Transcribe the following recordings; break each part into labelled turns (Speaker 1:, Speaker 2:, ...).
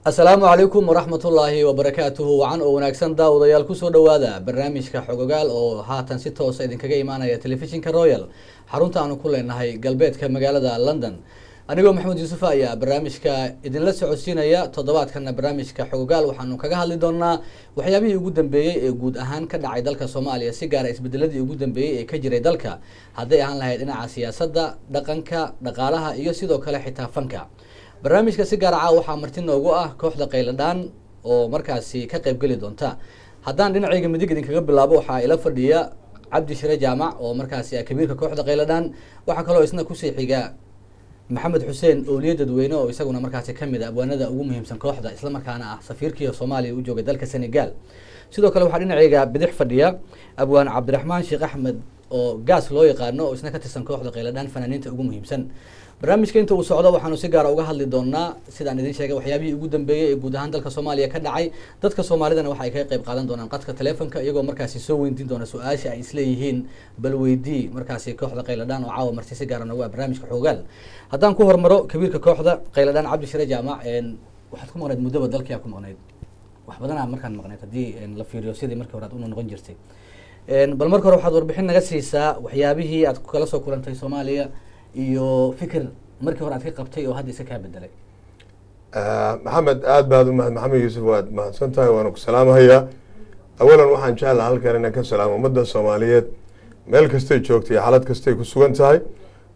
Speaker 1: Asalaamu calaykum waraxmatullaahi wabarakaatuhu. Wacan oo wanaagsan, daawadayaal, kusoo dhowaada barnaamijka Xogogaal oo haatan si toosa idinkaga imaanaya Telefishinka Royal, xarunta aanu ku leenahay galbeedka magaalada London. Anigoo Maxamed Yuusuf ayaa barnaamijka idinla socodsiinaya. Toddobaadkana barnaamijka Xogogaal waxaanu kaga hadli doonaa waxyaabihii ugu dambeeyey ee guud ahaan ka dhacay dalka Soomaaliya, si gaara isbedeladii ugu dambeeyey ee ka jiray dalka, hadday ahaan lahayd dhinaca siyaasadda, dhaqanka, dhaqaalaha iyo sidoo kale xitaa fanka. Barnaamijka si gaar caawa waxaa marti noogu ah kooxda Qayladhaan oo markaasi ka qaybgeli doonta. Haddaan dhinacayga midig idinkaga bilaabo, waxaa ila fadhiya Cabdi Shire Jaamac oo markaasi ah kabiirka kooxda Qayladhaan. Waxaa kaloo isna kusii xiga Maxamed Xuseen Owliye Dadweyne oo isaguna markaasi kamid ah abwaanada ugu muhiimsan kooxda, islamarkaana ah safiirkii Soomaaliya u joogay dalka Senegal. Sidoo kale waxaa dhinacayga bidix fadhiya abwaan Cabdiraxmaan Sheekh Axmed oo Gaas loo yaqaano oo isna ka tirsan kooxda Qayladhaan, fanaaniinta ugu muhiimsan. Barnaamijka inta uu socdo waxaanu si gaara uga hadli doonaa, sidaan idin sheegay, waxyaabihii ugu dambeeyey ee guud ahaan dalka Soomaaliya ka dhacay. Dadka Soomaalidana waxa ay kaga qayb qaadan doonaan qadka telefonka, iyagoo markaasi soo weydiin doona su-aasha ay isleeyihiin bal weydii markaasi kooxda Qayladhaan oo caawa marti si gaara noogu ah barnaamijka Xoogaal. Haddaan ku hormaro kabiirka kooxda Qayladhaan, Cabdi Shire Jaamac, waxaad ku maqnayd muddaba dalkii aa ku maqnayd, wax badanaa markaan maqnayd haddii la fiiriyo sidii markii hore aad una noqon jirtay. Bal marka hore waxaad warbixin naga siisaa waxyaabihii aad kala soo kulantay Soomaaliya iyo fikir markii hore aad ka qabtay oo hadda iska kaa bedelay.
Speaker 2: Maxamed, aad baad u mahad. Maxamed Yuusuf, waad mahadsan tahay, waana ku salaamahayaa. Awalan waxaan jeclaha halkan inaan ka salaamo ummadda Soomaaliyeed meel kastay joogtay iyo xaalad kastay ku sugan tahay.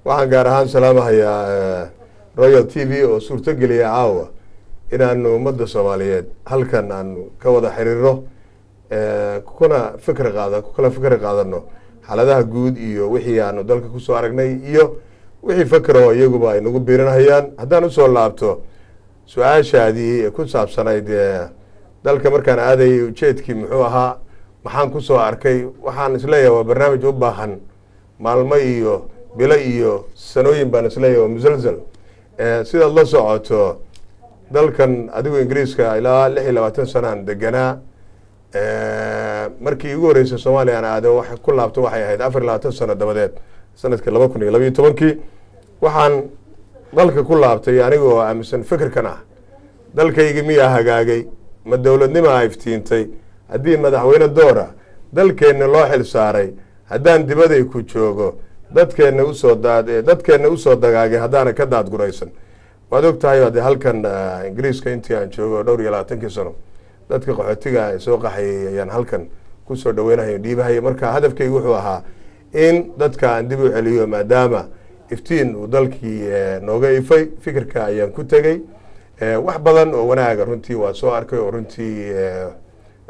Speaker 2: Waxaan gaar ahaan salaamahayaa Royal TV oo suurto geliya caawa inaanu ummadda Soomaaliyeed halkan aanu ka wada xiriiro, kuna fikri qaada, ku kala fikri qaadano xaaladaha guud iyo wixii aanu dalka kusoo aragnay iyo wixii fakero iyaguba ay nagu biirinhayaan. Haddaan usoo laabto su-aashaadii ku saabsanayd dalka markaan aadayay ujeedkii muxuu ahaa, maxaan kusoo arkay, waxaan isleeyahay waa barnaamij u baahan maalmo iyo bilo iyo sanooyin baan isleeyahay, waa musalsal. Sidaad la socoto, dalkan adigu Ingiriiska ilaa 26 sanaan deganaa. Markii igu horreysay Soomaaliya aan aado wax ku laabto waxay ahayd 24 sano dabadeed, sanadkii 2012-kii. Waxaan dalka ku laabtay anigoo aaminsan fikirkan ah: dalkaygi miyaa hagaagay? Ma dowladnimaa iftiintay? Haddii madaxweyne doora dalkeenna loo xil saaray, haddaan dibaday ku joogo, dadkeenna usoo daad dadkeenna usoo dagaagay, haddaana ka daadguraysan. Waad og tahay de halkan Ingiriiska intii aan joogo dhowr iyo labaatankii sano, dadka qaxootiga ay soo qaxayay ayaan halkan kusoo dhaweynaya, dhiibahaya. Marka hadafkaygu wuxuu ahaa in dadka aan dib u celiyo maadaama iftiin uu dalkii nooga ifay. Fikirka ayaan ku tegey. Wax badan oo wanaaga runtii waa soo arkay oo runtii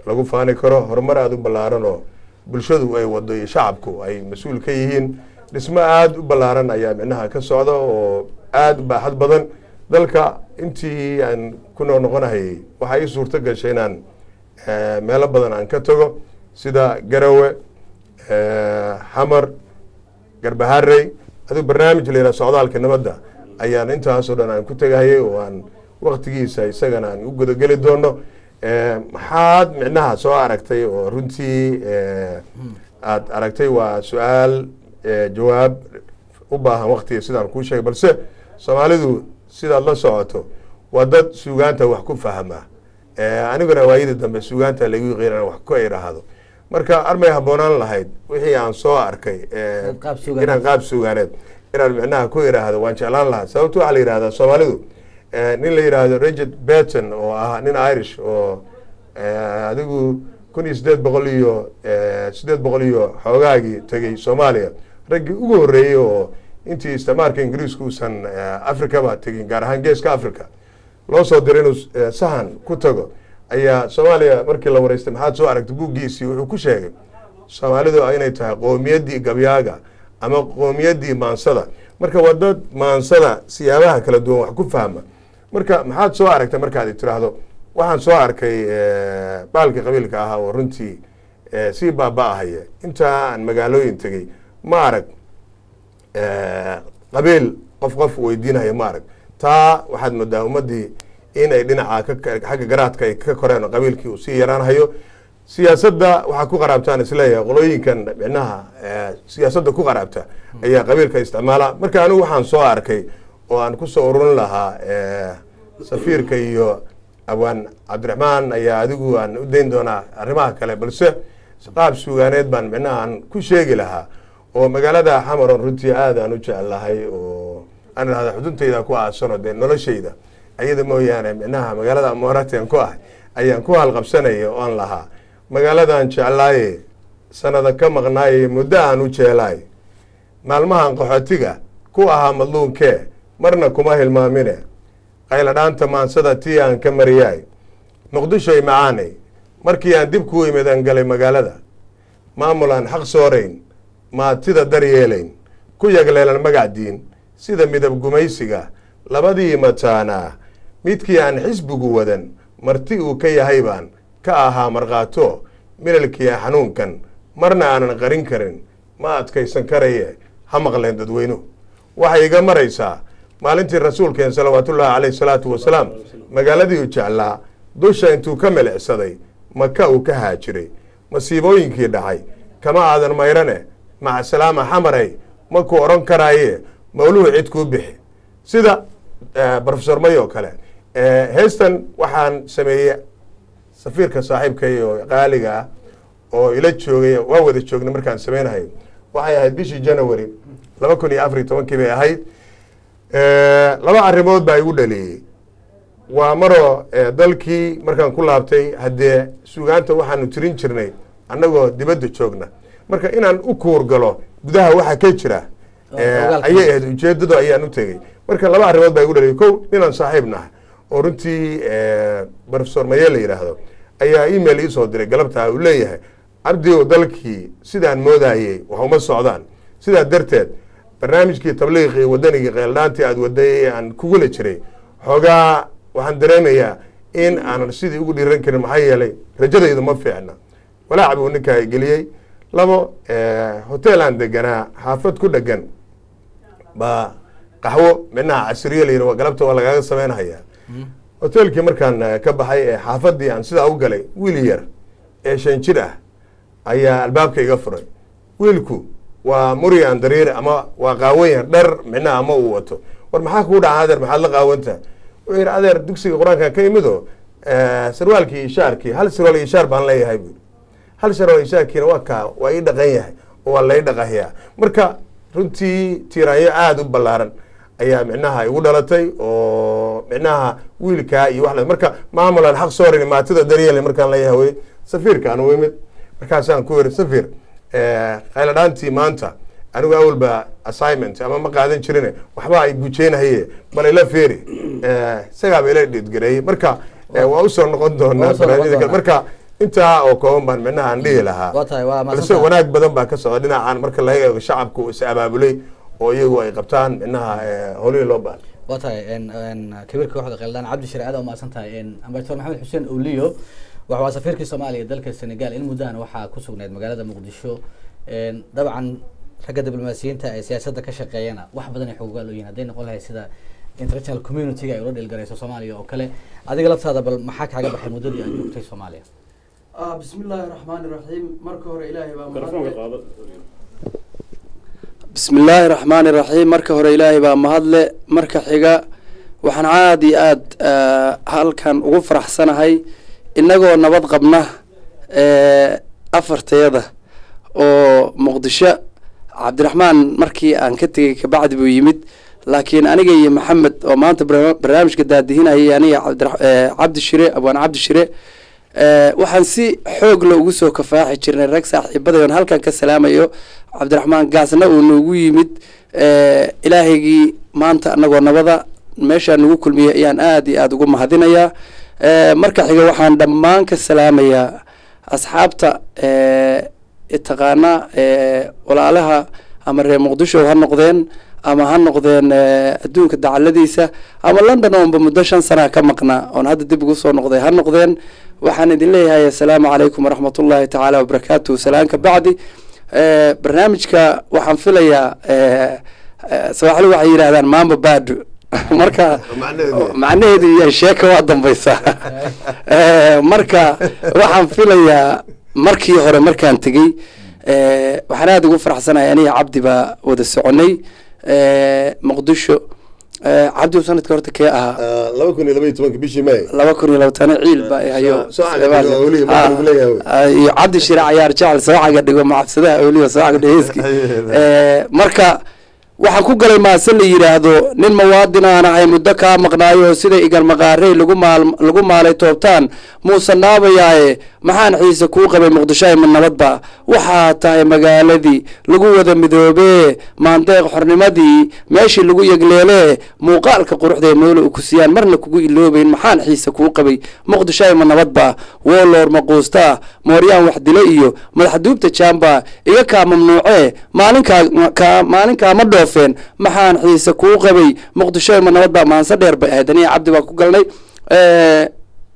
Speaker 2: lagu faani karo, horumar aada u ballaaran oo bulshadu ay wado iyo shacabku ay mas-uul ka yihiin. Dhismo aada u ballaaran ayaa micnaha ka socda oo aada u baaxad badan. Dalka intii aan ku noo noqonahayay waxaa ii suurto gashay inaan meelo badan aan ka tago, sida Garawe, Xamar, Garbaharey. Adigu barnaamij la yidhaha Socdaalka Nabadda ayaan intaasoo dhan aan ku tegahayay oo aan waktigiisa isagana aan u gudageli doono. Maxaad micnaha soo aragtay oo runtii aad aragtay waa su-aal jawaab u baahan waktiga, sidaan kuu sheegay. Balse Soomaalidu, sidaad la socoto, waa dad suugaanta wax ku fahma. Aniguna waayadii dambe suugaanta lagu yiqiin wax ku idhaahdo. Marka armay habboonaan lahayd wixii aan soo arkay inaan qaab suugaaneed inaan micnaha ku idhaahdo waan jeclaan lahaa. Sababto waxaa la yidhahdaa Soomaalidu, nin la yidhaahdo Richard Burton oo ah nin Irish oo adigu 1800 iyo 800 iyo xoogaagii tegey Soomaaliya, raggii ugu horreeyey oo intii isticmaalka Ingiriisku uusan Africaba tegin, gaar ahaan Geeska Africa, loo soo diray inuu sahan ku tago, ayaa Soomaaliya markii la wareystay maxaad soo aragtay, buuggiisii wuxuu ku sheegay Soomaalidu inay tahay qowmiyaddii gabyaaga ama qowmiyaddii maansada. Marka waa dad maansada siyaabaha kala duwan wax ku fahma. Marka maxaad soo aragtay markaad tiraahdo, waxaan soo arkay baalkii qabiilka ahaa oo runtii sii baaba-ahaya. Intaa aan magaalooyin tegey ma arag qabiil qof qof weydiinaya, ma arag. Taa waxaad moodaa ummaddii in ay dhinaca xagga garaadka ay ka koreen oo qabiilkii uu sii yaraanhayo. Siyaasadda waxaa ku qaraabtaan isleeyahay qolooyinkan micnaha siyaasadda ku qaraabta ayaa qabiilka isticmaala. Marka anigu waxaan soo arkay oo aan kusoo ururin lahaa safiirka iyo Abwaan Cabdiraxmaan ayaa adigu aan u dayn doonaa arrimaha kale, balse qaab suugaaneed baan micnaha aan ku sheegi lahaa oo magaalada Xamaron runtii aad aan u jeclahay oo aan idhahda xuduntayda ku aasano, dee noloshayda ayada mooyaane micnaha magaalada amooratian ku ah ayaan ku halqabsanaya oo aan lahaa magaaladan jeclaaye, sanada ka maqnaaye, muddo aan u jeelaay, maalmahan qaxootiga ku ahaa madluunkee, marna kuma hilmaamine, qayladhaanta maansada tii aan ka mariyaay, Muqdishoy macaanay, markii aan dib kuu imid aan galay magaalada, maamul aan xaq soorayn, maatida daryeelayn, ku yagleelan magac diin sida midab gumaysiga, labadii mataanaa midkii aan xisbigu wadan marti uu ka yahay baan ka ahaa markhaato, milalkiia xanuunkan marna aanan qarin karin, ma adkaysan karaye ha maqleen dadweynuhu. Waxay iga maraysaa maalintii rasuulkeen salawaatullaahi caleyh salaatu wasalaam magaaladii uu jeclaa dusha intuu ka milicsaday Maka uu ka haajiray, masiibooyinkii dhacay kama aadan mayrane, macsalaama Xamaray makuu odhan karaaye, mawluhu cid kuu bixi sida Professor May oo kale. Heestan waxaan sameeyey safiirka saaxiibkay oo qaaliga ah oo ila joogay, waa wada joognay markaan sameynahay. Waxay ahayd bishii January 2014-kii bay ahayd. Laba arrimood baa igu dhaliyey. Waa maroo dalkii markaan ku laabtay, haddee suugaanta waxaanu tirin jirnay annagoo dibadda joogna, marka inaan u kuur galo gudaha waxa ka jira ayay ahayd ujeedadu ayaan u tegey. Marka laba arrimood baa igu dhaliyay. Kow, ninaan saaxiib nahay oo runtii Professor Maye la yidhaahdo ayaa email iisoo diray galabtaa, uu leeyahay: "Cabdi ow, dalkii sidaan moodayey wax uma socdaan, sidaa darteed barnaamijkii tabliiqii wadanigii qeeldhaantii aad waday ee aan kugula jiray xoogaa waxaan dareemayaa in aanan sidii ugu dhiiran karin, maxaa yeelay rajadaydu ma fiicna." Walaac buu ninkaa geliyey. Labo, hotel aan deganaa xaafad ku dhegan baa qaxwo micnaha casriye la yidhi galabta waa lagaaga sameynhayaa. Hotelkii markaan ka baxay ee xaafadii aan sidaa u galay, wiil yar ee 5 jir ah ayaa albaabka iga furay. Wiilku waa muryan dariir ama waa qaawanyan, dhar micnaha ama uu wato. "War maxaa kugu dhaca adeer, maxaad la qaawantaha?" Wuxuu yidhi: "Adeer, dugsiga qur-aankan ka imido, sarwaalkii iyo shaarkii, hal sarwaal iyo shaar baan leeyahay," buu yidhi, "hal sarwaal iyo shaarkiina waa kaa, waa ii dhaqan yahay oo waa lay dhaqahayaa." Marka runtii tiiraanyo aada u ballaaran ayaa micnaha igu dhalatay oo micnaha wiilkaa iyo wax. Marka maamulaan xaq soorin, maatida daryeelay markaan leeyahay wey safiirka aan u imid. Markaasaan ku yiri: "Safiir, qayladhaantii maanta anigu awalba assignment ama ma qaadan jirine, waxba ay gujeynahaye, bal ila feeri." Isagaaba ila dhiidgareeyey. Marka waa usoo noqon doonaa barnaamijyada kale. Marka intaa oo kooban baan micnaha aan dhihi lahaa, balse wanaag badan baa ka socda dhinacan marka laga eego shacabku is abaabulay oo iyagu ay qabtaan micnaha howlihii loo baahan.
Speaker 1: Waa tahay kabiirka kooxda Qeeldaan Cabdi Shire, aad umahadsan tahay. Ambassador Maxamed Xuseen Oliyo waxa waa safiirkii Soomaaliya dalka Senegal, in muddahan waxaa ku sugnayd magaalada Muqdisho. Dabcan ragga diblomaasiyiinta ee siyaasadda ka shaqeeyana wax badan ay xogogaal u yihiin hadday noqon lahayd sida international community-ga ay ula dhilgarayso Soomaaliya oo kale. Adiga laftaada bal maxaa kaaga baxay muddadii aad joogtay Soomaaliya?
Speaker 3: Bismi illaahi raxmaani raxiim. Marka hore Ilaahay baa mahadle. Bismi illaahi raxmaani raxiim. Marka hore Ilaahay baa mahadle. Marka xiga waxaan aada iyo aada halkan ugu faraxsanahay innagoo nabad qabna afarteeda oo Muqdisho. Cabdiraxmaan markii aan ka tegey kabacdi buu yimid, laakiin aniga iyo Maxamed oo maanta barnaamijka daadihinayay, aniga Cabdi Shire, abwaan Cabdi Shire, waxaan si xoog la ugu soo kafaaxi jirnay rag saaxiibaday oon halkan ka salaamayo, Cabdiraxmaan Gaasna uu noogu yimid. Ilaahaygii maanta anagoo nabada meeshaa nagu kulmiyay ayaan aada iyo aada ugu mahadinayaa. Marka xiga waxaan dhammaan ka salaamayaa asxaabta taqaana, walaalaha ama reer Muqdisho ha noqdeen ama ha noqdeen adduunka dacaladiisa ama London oonba muddo 5 sanaa ka maqnaa oon hadda dib ugu soo noqday ha noqdeen. Waxaan idin leeyahay assalaamu calaykum waraxmat ullahi tacaala wabarakaatuhu. Salaanka bacdi, barnaamijka waxaan filayaa Sawaaxili waxay yidhahdaan "mambo bado", marka macnaheedu yahay sheeka waa dambaysaa. Marka waxaan filayaa markii hore markaan tegey waxaan aada ugu faraxsanahay aniga Cabdi baa wada soconay Muqdisho. Cabdi, sanadka horta kee ahaa?
Speaker 2: 2012-ka bishii May.
Speaker 3: 2020 ciil baa i hayo.
Speaker 2: Soo caga dhigo Awliya, marka lagu leeyahay.
Speaker 3: Iyo Cabdi Shire cayaar jecel, soo caga dhigo macabsadaha Awliya, soo caga dhigo. Marka waxaan ku galay maase la yidhaahdo nin muwaadin aan ahay, muddo kaa maqnaayo, sida igan maqaarey lagu maal lagu maalay toobtaan muuse naabayaaye, maxaan xiise kuu qabay Muqdisho ma nabadba? Waxaa tahay magaaladii lagu wada midoobee, maandeeq xornimadii meeshii lagu yegleelee, muuqaalka quruxda ee moole u ku siiyaan marna kugu iloobayn. Maxaan xiise kuu qabay Muqdisho ma nabadba? Wooloor maquustaa, mooryaan wax dilo iyo madaxduubta jamba iga kaa mamnuucee, maalinkaa kaa maalinkaa ma dhoofeen. Maxaan xiise kuu qabay Muqdisho ma nabadba? Maanse dheer bay ahayd, aniga Cabdi baa ku galnay.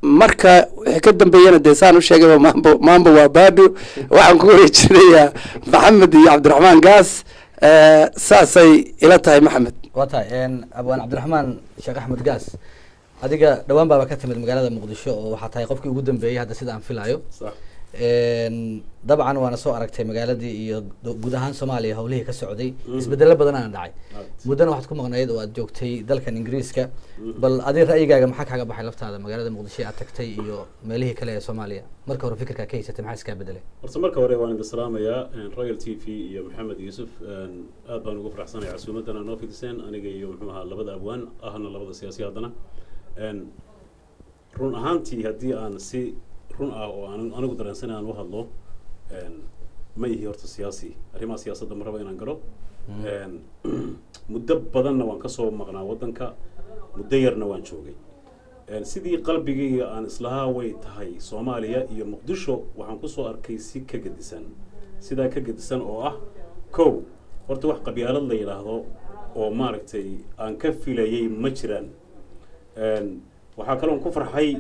Speaker 3: Marka wixii ka dambeeyana dee saan u sheegayba, maambo maambo waa baadho. Waxaan ku wareejinayaa Maxamed iyo Cabdiraxmaan Gaas. Saasay ila tahay, Maxamed.
Speaker 1: Waa tahay, abwaan Cabdiraxmaan Sheekh Axmed Gaas, adiga dhawaan baaba ka timid magaalada Muqdisho oo waxaa tahay qofkii ugu dambeeyey hadda sida aan filayo. Dabcan waana soo aragtay magaaladii iyo guud ahaan Soomaaliya hawlihii ka socday, isbedelo badan aana dhacay. Muddana waxaad ku maqnayd oo aad joogtay dalkan Ingiriiska. Bal adi ra'yigaaga maxaa kaaga baxay laftaada magaalada Muqdisho aad tagtay iyo meelihii kale ee Soomaaliya? Marka hore fikirkaa ka haysatay maxaa iskaa bedelay?
Speaker 4: Horta marka hore waan idin salaamayaa, Royal TV iyo Maxamed Yuusuf. Aad baan ugu faraxsanaya casuumaddan aa noo fidiseen, aniga iyo muxuu ahaa labada abwaan ahna labada siyaasi. Haddana run ahaantii haddii aan si run ah oo aan anigu dareensanay aan u hadlo, ma ihi horta siyaasi, arrimaha siyaasadda ma rabo inaan galo. Muddo badanna waan kasoo maqnaa waddanka, muddo yarna waan joogay. Sidii qalbigayga aan islahaa way tahay Soomaaliya iyo Muqdisho, waxaan kusoo arkay si ka gedisan, sidaa ka gedisan oo ah kow, horta wax qabyaalad la yidhaahdo oo maaragtay aan ka filayay ma jiraan. Waxaa kaloon ku farxay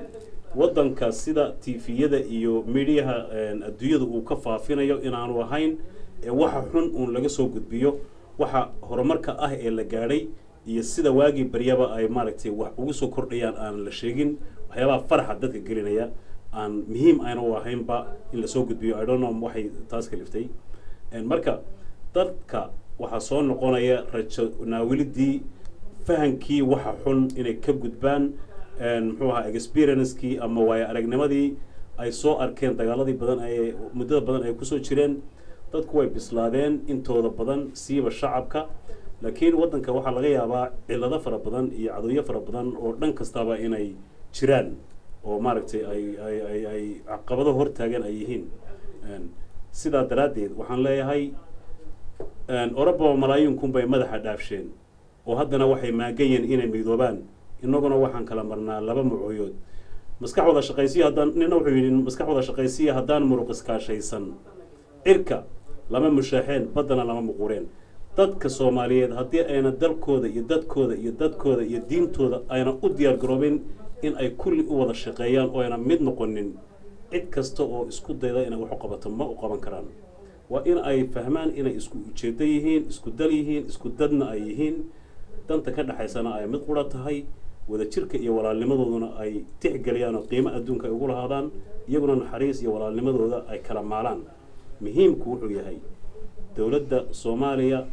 Speaker 4: waddanka sida TV-yada iyo mediaha adduunyada uu ka faafinayo inaanu ahayn ee waxa xun uun laga soo gudbiyo, waxa horumarka ah ee la gaadhay iyo sida waagii baryaba ay maaragtay wax ugu soo kordhayaan aan la sheegin. Waxyaabaha faraxa dadka gelinaya aan muhiim ayna u ahaynba in lasoo gudbiyo. I don't know waxay taas kaliftay. Marka dadka waxaa soo noqonaya rajo naawilidii, fahankii waxa xun inay ka gudbaan, muxuu ahaa experience-kii ama waayo aragnimadii ay soo arkeen dagaaladii badan ay muddada badan ay kusoo jireen. Dadku way bislaadeen intooda badan, siiba shacabka. Laakiin waddanka waxaa laga yaabaa cillado fara badan iyo cadowyo fara badan oo dhan kastaba inay jiraan oo maaragtay ay caqabado hortaagan ay yihiin. Sidaa daraaddeed waxaan leeyahay, Oroba malaayiin kun bay madaxa dhaafsheen oo haddana waxay maagayeen inay midoobaan, innaguna waxaan kala marnaa laba mucooyood. Maskax wada shaqaysiya haddaan, nina wuxuu yidhi maskax wada shaqaysiya haddaan muruq iskaashaysan, cirka lama mushaaxeen, baddana lama muquureen. Dadka Soomaaliyeed haddii ayna dalkooda iyo dadkooda iyo dadkooda iyo diintooda ayna u diyaar garoobin in ay kulli u wada shaqeeyaan oo ayna mid noqonin, cid kasta oo isku dayda inay wax u qabato ma u qaban karaan. Waa in ay fahmaan inay isku ujeedo yihiin, isku dal yihiin, isku dadna ay yihiin, danta ka dhexaysana ay mid qura tahay, wadajirka iyo walaalnimadooduna ay tixgeliyaan oo qiimo adduunka ay ugu lahaadaan, iyaguna naxariis iyo walaalnimadooda ay kala maalaan. Muhiimku wuxuu yahay dowladda Soomaaliya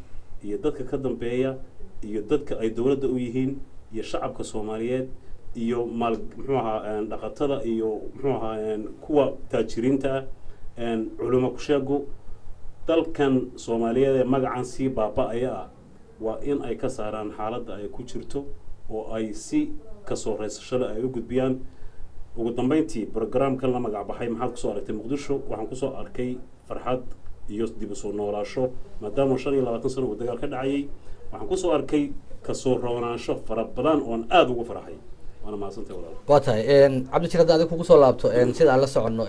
Speaker 4: iyo dadka ka dambeeya iyo dadka ay dowladda u yihiin iyo shacabka Soomaaliyeed iyo maal muxuu ahaa dhaqatada iyo muxuu ahaa kuwa taajiriinta ah, culimo kusheegu, dalkan Soomaaliyeed ee magacan sii baaba-aya ah waa in ay ka saaraan xaaladda ay ku jirto oo ay si kasoo reysashada ay u gudbiyaan. Ugu dambeyntii, programkan la magac baxay maxaad kusoo aragtay Muqdisho, waxaan kusoo arkay farxad iyo dib usoo noolaasho, maadaama 25 sano uu dagaal ka dhacayay. Waxaan kusoo arkay kasoo roonaansho fara badan oon aada ugu farxay. Waana mahadsantahay walaal.
Speaker 1: Waa tahay, Cabdijir, hadda adig kugu soo laabto. Sida aan la soconno,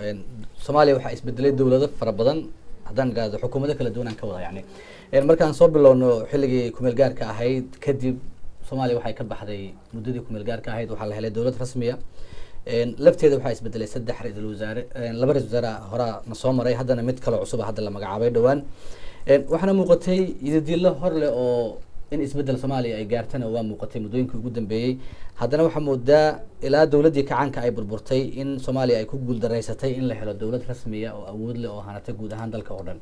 Speaker 1: Soomaaliya waxaa isbedelay dowlado fara badan, haddaan idhahdo xukuumado kala duwan aan ka wada. Yani markaan soo bilowno xilligii kumeel gaarka ahayd kadib, Soomaaliya waxay ka baxday muddadii kumeel gaarka ahayd, waxaa la helay dowlad rasmiya. Lafteeda waxaa isbedelay saddex ra-iisul wasaare, laba ra-isul wasaare horaa na soo maray, haddana mid kaloo cusub hadda la magacaabay dhowaan. Waxaana muuqatay idadiilo hor leh oo in isbedel Soomaaliya ay gaartana waa muuqatay muddooyinkii ugu dambeeyey. Haddana waxaa moodaa ilaa dowladdii kacaanka ay burburtay in Soomaaliya ay ku guuldaraysatay in la helo dowlad rasmiya oo awood leh oo hanata guud ahaan dalka oo dhan.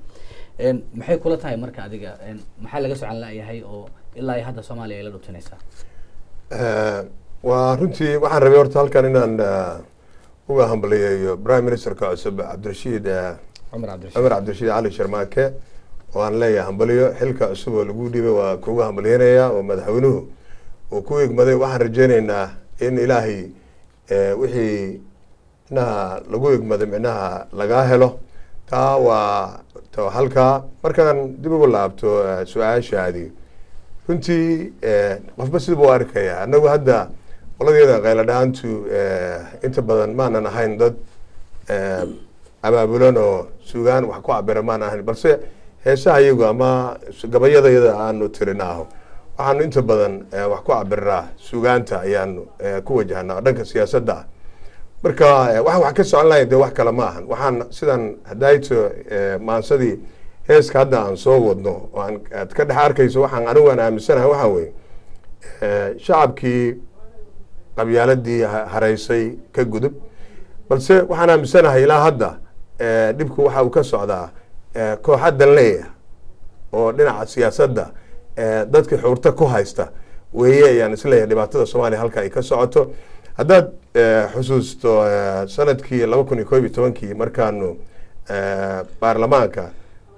Speaker 1: Maxay kula tahay marka adiga, maxaa laga socon la-yahay oo ilaa iyo hadda Soomaaliya ay la dhubtinaysaa?
Speaker 2: Waa runtii, waxaan rabay horta halkan inaan uga hambaliyeeyo prime ministerka cusub, Cabdirashiid
Speaker 1: Cumar Cabdirashiid.
Speaker 2: Cumar Cabdirashiid Cali Sharmaake, oo aan leeyahay hambaliyo, xilka cusub oo lagu dhiibay waa kuga hambalyeynaya oo madaxweynuhu uu ku igmaday. Waxaan rajeyneynaa in Ilaahay wixii micnaha lagu igmaday micnaha lagaa helo. Taa waa to halkaa. Markaan dib ugu laabto su-aashaadii, runtii qofba sidaba u arkaya. Annagu hadda qoladeeda qaylo dhaantu inta badan maanan ahayn dad abaabulan oo sugaan wax ku cabira maanan ahayn, balse heesaha iyagu ama gabayada iyada aanu tirinaaho waxaanu inta badan wax ku cabiraa sugaanta ayaanu ku wajahnaa dhanka siyaasadda ah. Marka waxa wax ka socon lahayn dee wax kale ma ahan. Waxaan sidan hadayto maansadii heeska hadda aan soo wadno oo aan aad ka dhex arkayso, waxaan anigu aan aaminsanahay waxaa weeye shacabkii qabyaaladii haraysay ka gudub, balse waxaan aaminsanahay ilaa hadda dhibku waxa uu ka socdaa kooxa danleeya oo dhinaca siyaasadda dadka xuurta ku haysta weeye ayaan isleeyahay dhibaatada Soomaaliya halka ay ka socoto. Haddaad xusuusto sanadkii 2011-kii markaanu baarlamaanka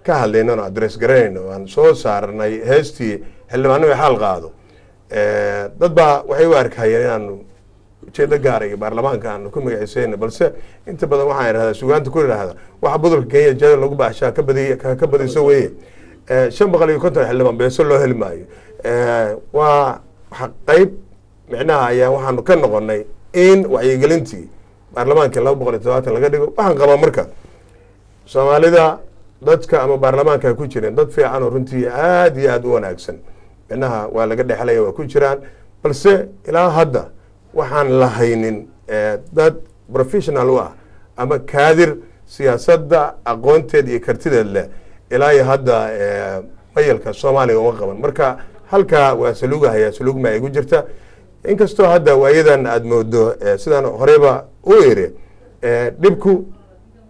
Speaker 2: ka hadlayno o address garanayno, aan soo saarnay heestii "Xildhibaanimo xaal qaado", dad baa waxay u arkayeen inaanu ujeedo gaara iyo baarlamaanka aanu ku magaciisayno, balse inta badan waxaan idhahdaa, sugaanta ku idhahda, waxa budulka Kenya jada lagu baashaa ka badiy ka badiso weye. 550 xildhibaan beeso loo heli maayo. Waa qayb micnaha ayaa waxaanu ka noqonay in wacyigelintii baarlamaanka 270 laga dhigo. Waxaan qabaa marka Soomaalida dadka ama baarlamaanka ku jireen dad fiican oo runtii aad iyo aad u wanaagsan micnaha waa laga dhexlaya, waa ku jiraan, balse ilaa hadda waxaan la haynin dad professional u ah ama kaadir siyaasadda aqoonteed iyo kartideed leh ilaa iyo hadda mayalka Soomaaliya uma qaban. Marka halkaa waa saluugahaya, saluugma igu jirta, inkastoo hadda waayadan aada moodo sidaan horeyba u iri dhibku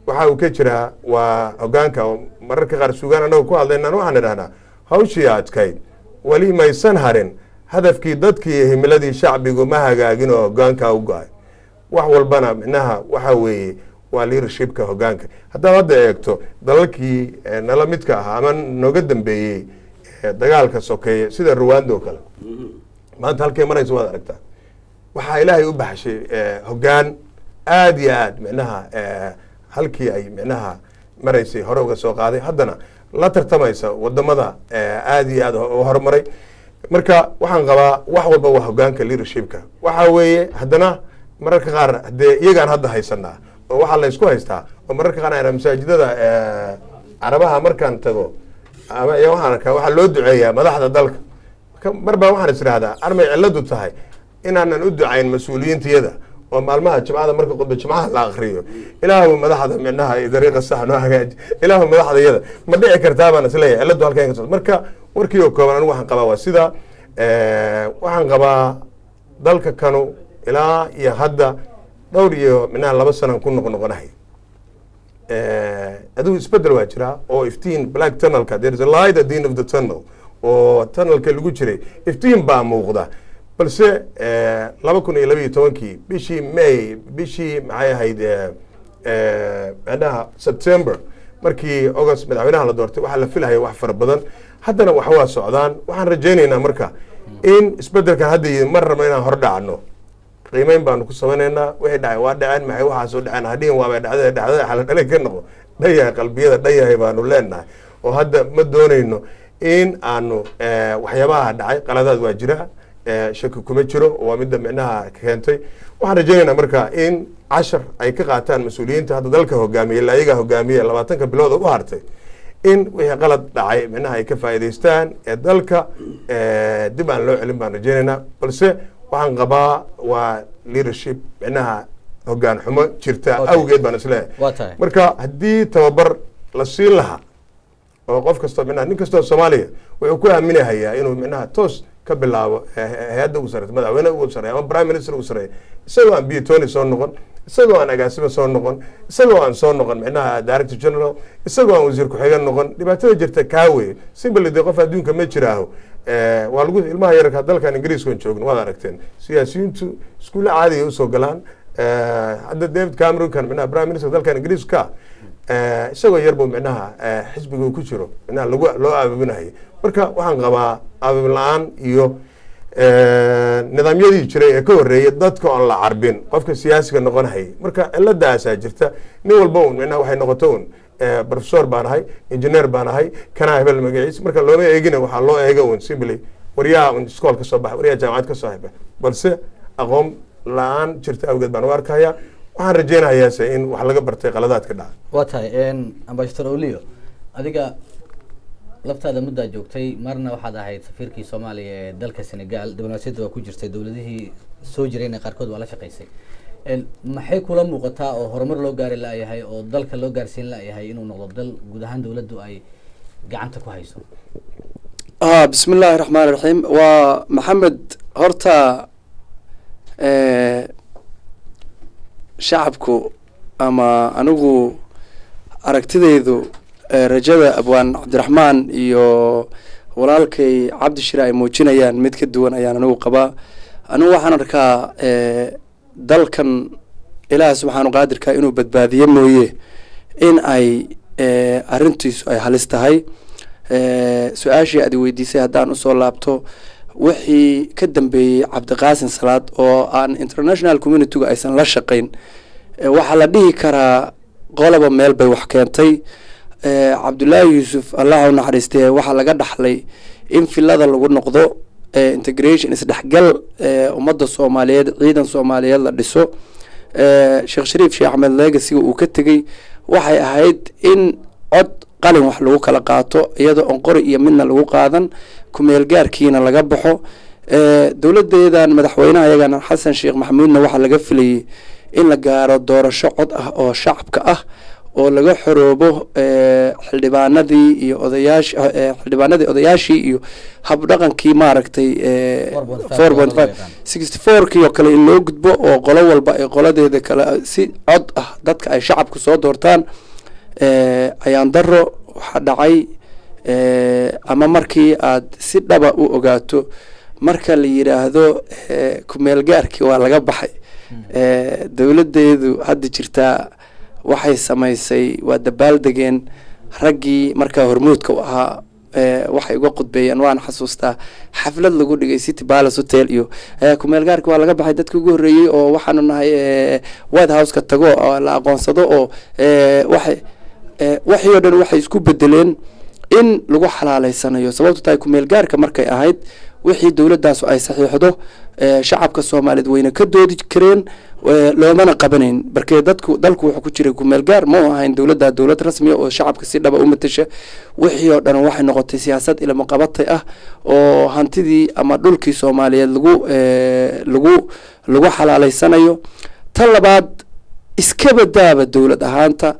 Speaker 2: waxa uu ka jiraa waa hogaanka. Mararka qaar sugaan annaga ku hadlaynaan waxaan idhahnaa, hawshii adkayd weli maysan harin, hadafkii dadkii iyo himiladii shacbigu ma hagaagin oo hogaanka u go-ay. Wax walbana micnaha waxa weeye waa leadershipka, hogaanka. Haddaad hadda eegto dalalkii nala midka ahaa ama nooga dambeeyey dagaalka sokeeye, sida Ruwanda oo kale, maanta halkay maraysa waad aragtaa. Waxaa Ilaahay u baxshay hogaan aad iyo aad micnaha halkii ay micnaha maraysay hore uga soo qaaday, haddana la tartamaysa wadamada aad iyo aad u horumaray. Marka waxaan qabaa wax walba waa hogaanka, leadershipka waxa weeye. Haddana mararka qaar dee iyagaan hadda haysanaa oo waxaa la isku haystaa oo mararka qaar ayna masaajidada Carabaha markaan tago ama ayaa waxaan arkaa waxaa loo duceeyaa madaxda dalka. Mar baa waxaan is idhahdaa, armay cilladu tahay inaanan u ducayn mas-uuliyiintiyada oo maalmaha Jimcada marka khudba Jimcaha la akriyo, "Ilaahu madaxda micnaha dariiqa sax noo hagaaji, Ilaahu madaxda iyada", ma dhici kartaa baan isleeyahay cilladu halkan ka socdo. Marka warkii oo kooban, anigu waxaan qabaa waa sida waxaan qabaa dalka kanu ilaa iyo hadda dhowr iyo micnaha 2 sanan ku noqnoqonahay. Adigu isbedel waa jiraa oo iftiin black tunnelka, there is a light at the end of the tunnel, oo tunnelka lagu jiray iftiin baa muuqda, balse 2012-kii bishii May, bishii maxay ahayd, micnaha September, markii August madaxweynaha la doortay, waxaa la filahaya wax fara badan. Haddana wax waa socdaan. Waxaan rajaynaynaa marka in isbedelkan hadda yimid, mar rabno inaan hor dhacno, qiimeyn baanu ku samaynaynaa. Wixii dhacay waa dhaceen, maxay waxaasoo dhaceen hadhihin, waabay dhacday dhacdada xala dhalay ka noqo dhayahay qalbiyada dhayahay baanu leenahay, oo hadda ma doonayno in aanu waxyaabaha dhacay. Qaladaad waa jira, shaki kuma jiro, waa midda micnaha keentay. Waxaan rajaynaynaa marka in cashar ay ka qaataan mas-uuliyiinta hadda dalka hogaamiye, illa ayagaa hogaamiye 20-ka bilood oo u hartay, in wixii qalad dhacay micnaha ay ka faa'iidaystaan ee dalka dib aan loo celin baan rajaynaynaa. Balse waxaan qabaa waa leadership, micnaha hogaan xumo jirta awgeed baan isleeyahay.
Speaker 1: Waa tahay.
Speaker 2: Marka haddii tababar la siin lahaa oo qof kastoo micnaha nin kastoo Soomaaliya wuxuu ku aaminahayaa inuu micnaha toos ka bilaabo hay-adda ugu sarreysa, madaxweyne ugu sarreeya ama prime minister ugu sarreeya, isagoo aan biyotoni soo noqon, Isagoo aan agaasimo soo noqon, isagoo aan soo noqon micnaha director general, isagoo aan wasiir ku-xigeen noqon. Dhibaatada jirta kaa weye. Simply dee qof adduunka ma jiraaho. Waa lagu ilmaha yararka dalkan Ingiriiska joogno, waad aragteen, siyaasiyiintu iskuulle caadiga usoo galaan. Hadda David Cameron kan micnaha prime minister dalkan Ingiriiska, isagoo yarbu micnaha xisbiga uu ku jiro micnaha lagu loo aababinayay. Marka waxaan qabaa aababin la-aan iyo nidaamyadii jiray ee ka horreeyay dadka oon la carbin qofka siyaasiga noqonahayay. Marka ciladaasaa jirta. Nin walba un micnaha waxay noqoto un professor baan ahay, engineer baan ahay, kanaa hebel magaciis. Marka looma eegina, waxaa loo eega un simply waryaha un iskool ka soo baxay, waryaha jaamacad ka soo baxay. Balse aqoon la-aan jirta awgeed baan u arkaya. Waxaan rajeynayaase in wax laga bartay qaladaadka dhaca.
Speaker 1: Waa tahay, Ambassador Olio, adiga laftaada muddaa joogtay, marna waxaad ahayd safiirkii Soomaaliya ee dalka Senegal, diblomaasiyadda waa ku jirtay, dowladihii soo jirayna qaarkood waa la shaqaysay. Maxay kula muuqataa oo horumar loo gaari la-yahay oo dalka loo gaarsiin la-yahay inuu noqdo dal guud ahaan dowladdu ay gacanta ku hayso?
Speaker 3: Bismi illaahi raxmaan raxiim. Waa Maxamed. Horta shacabku ama anigu aragtidaydu, rajada abwaan Cabdiraxmaan iyo walaalkay Cabdi Shire ay muujinayaan mid ka duwan ayaan anigu qabaa. Anigu waxaan arkaa dalkan Ilaah subxaanu qaadirka inuu badbaadiye mooye in ay arrintiisu ay halis tahay. Su-aashii aad weydiisay haddaan usoo laabto, wixii ka dambeeyey Cabdiqaasin Salaad oo aan international community-gu aysan la shaqayn, waxaa la dhihi karaa qoloba meel bay wax keentay. Cabdullaahi Yuusuf, Allah u naxariistee, waxaa laga dhaxlay in filada lagu noqdo, integration, isdhexgal ummadda Soomaaliyeed, ciidan Soomaaliyeed la dhiso. Sheekh Shariif Sheekh Axmed legacy-ga uu ka tegey waxay ahayd in cod qalin wax lagu kala qaato, iyadoo on qori iyo midna lagu qaadan, kumeel gaarkiina laga baxo. Dowladeedan madaxweynaha yagan Xasan Sheekh Maxamuudna waxaa laga filayay in la gaaro doorasho cod ah oo shacabka ah oo laga xoroobo xildhibaanadii iyo odayaash, xildhibaanadii odayaashii iyo habdhaqankii maaragtay 4.5, 64-kii oo kale in loo gudbo oo qolo walba ay qoladeeda kale si cod ah dadka ay shacabku soo doortaan. Ayaan daro waxaa dhacay, ama markii aad si dhaba u ogaato, marka la yidhaahdo kumeel gaarkii waa laga baxay, dowladeedu hadda jirtaa waxay samaysay waa dabaaldegeen. Raggii markaa hormuudka u ahaa waxay uga qudbeeyeen, waan xasuustaa xaflad lagu dhigay City Palace Hotel iyo kumeel gaarka waa laga baxay, dadkii ugu horreeyey oo waxaanu nahay White House-ka tago oo la aqoonsado oo waxay waxii oo dhan waxay isku bedeleen in lagu xalaaleysanayo. Sababto tahay kumeel gaarka markay ahayd, wixii dowladaasu ay saxiixdo shacabka Soomaaliyeed wayna ka doodi kareen, loomana qabanayn, barkee dadku dalku wuxuu ku jiray kumeel gaar, ma u ahayn dowladda dowlad rasmiya oo shacabka si dhaba u matasha. Wixii oo dhan waxay noqotay siyaasad ilmo qabatay ah oo hantidii ama dhulkii Soomaaliyeed lagu xalaaleysanayo. Tan labaad, iska badaaba dowlad ahaanta,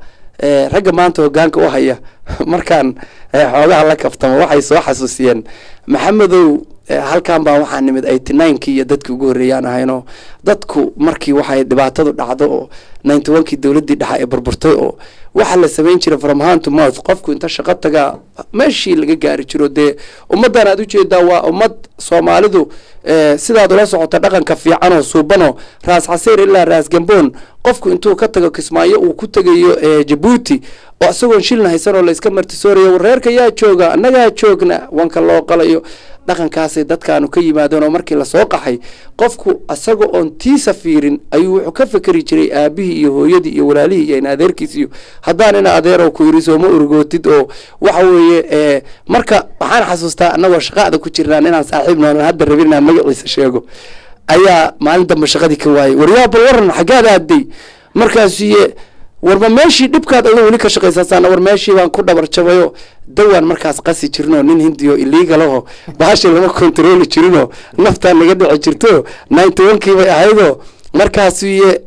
Speaker 3: ragga maanta hogaanka u haya markaan xoogaha la kaftamo waxay soo xasuusiyeen, Maxamedow, halkan baa waxaa nimid 89-kii iyo dadkii ugu horreeyaan ahaynoo dadku markii waxay dhibaatadu dhacdo oo 91-kii dowladdii dhexa ee burburtay oo waxaa la samayn jiray from hand to mouth, qofku inta shaqo tagaa meeshii laga gaari jiro. Dee ummaddan aad ujeedaa waa ummad Soomaalidu sidaad ula socota dhaqanka fiican oo suubanoo Raas Xasiir ilaa Raas Gamboon, qofku intuu ka tago Kismaayo uu ku tegayo Jabuuti oo isagoon shilna haysan oo layska martisoorayo, reerka yaa jooga, annagaa joogna, wanka loo qalayo. Dhaqankaasay dadkaanu ka yimaadeen oo markii lasoo qaxay qofku isaga oon tiisa fiirin ayuu wuxuu ka fekeri jiray aabihii iyo hooyadii iyo walaalihii iyo in adeerkiis iyo haddaan ina adeerow ku yiri sooma urgootid oo waxa weeye. Marka waxaan xasuustaa annagoo shaqaada ku jirnaan inaan saaxiib noonan hadda rabin inaan magaciisa sheego ayaa maalin dambe shaqadii ka waayay. Waryaa, bal waran, xaggaad aaday? Markaasuye, warba meeshii dhibkaad adoo weli ka shaqaysaasaan, war meeshii baan ku dhabar jabayo, dawaan markaas qasi jirnoo nin Hindiyo illegal aho bahasha lama control-i jirinoo naftaa naga dhici jirto, 91-kii bay ahaydoo. Markaasuye,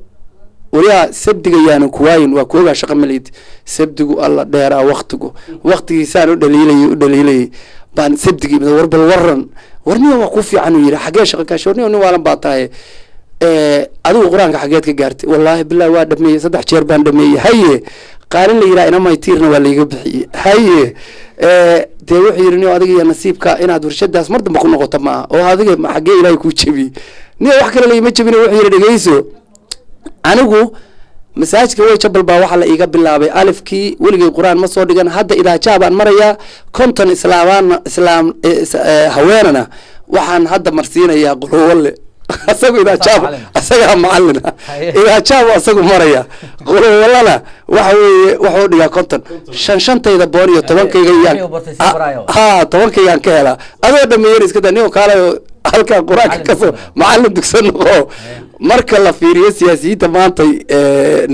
Speaker 3: waryaa, sabdiga yaanan kuwaayin, waa kuogaa shaqa malid, sabdigu alla dheeraa waktigu waktigiisaan u dhaliilayay u dhaliilayay baan sabdigii, war bal waran, warniya waa ku fiican uu yidhi, xaggee shaqa kaashe? Warniya, nin waalan baa tahay. Adigu qur-aanka xageed ka gaartay? Wallaahi billahi waa dhameeyey, 3 jeer baan dhameeyey. Haye, qaalin la yidhaha inamay tiirna waa laiga bixiyey. Haye, dee wuxuu yidhi, niyo adiga iyo nasiibka inaad warshadaas mar dambe ku noqoto ma aha, oo adiga xaggee ilaahay kuu jebiyey? Niyo wax kale laima jebina. Wuxuu yidhi, dhegeyso, anigu masaajidka way jabal baa waxaa la iiga bilaabay alifkii, weligay qur-aan ma soo dhigan, hadda idaajaa baan marayaa, 50 islaamaan islaam haweenana waxaan hadda marsiinayaa qulwalle. Asagu idaajaab asagaa macalina, idaajaab asagu maraya, qulwallana waxa weeye wuxuu dhigaa 50, shan shantayda boon iyo tobankayga yaan ha tobankaygaan ka helaa. Adoo dhameeyan iska da nin kaalayo halkaa qur-aanka kasoo macalin dugsan noqo. Marka la fiiriyo siyaasiyiinta maanta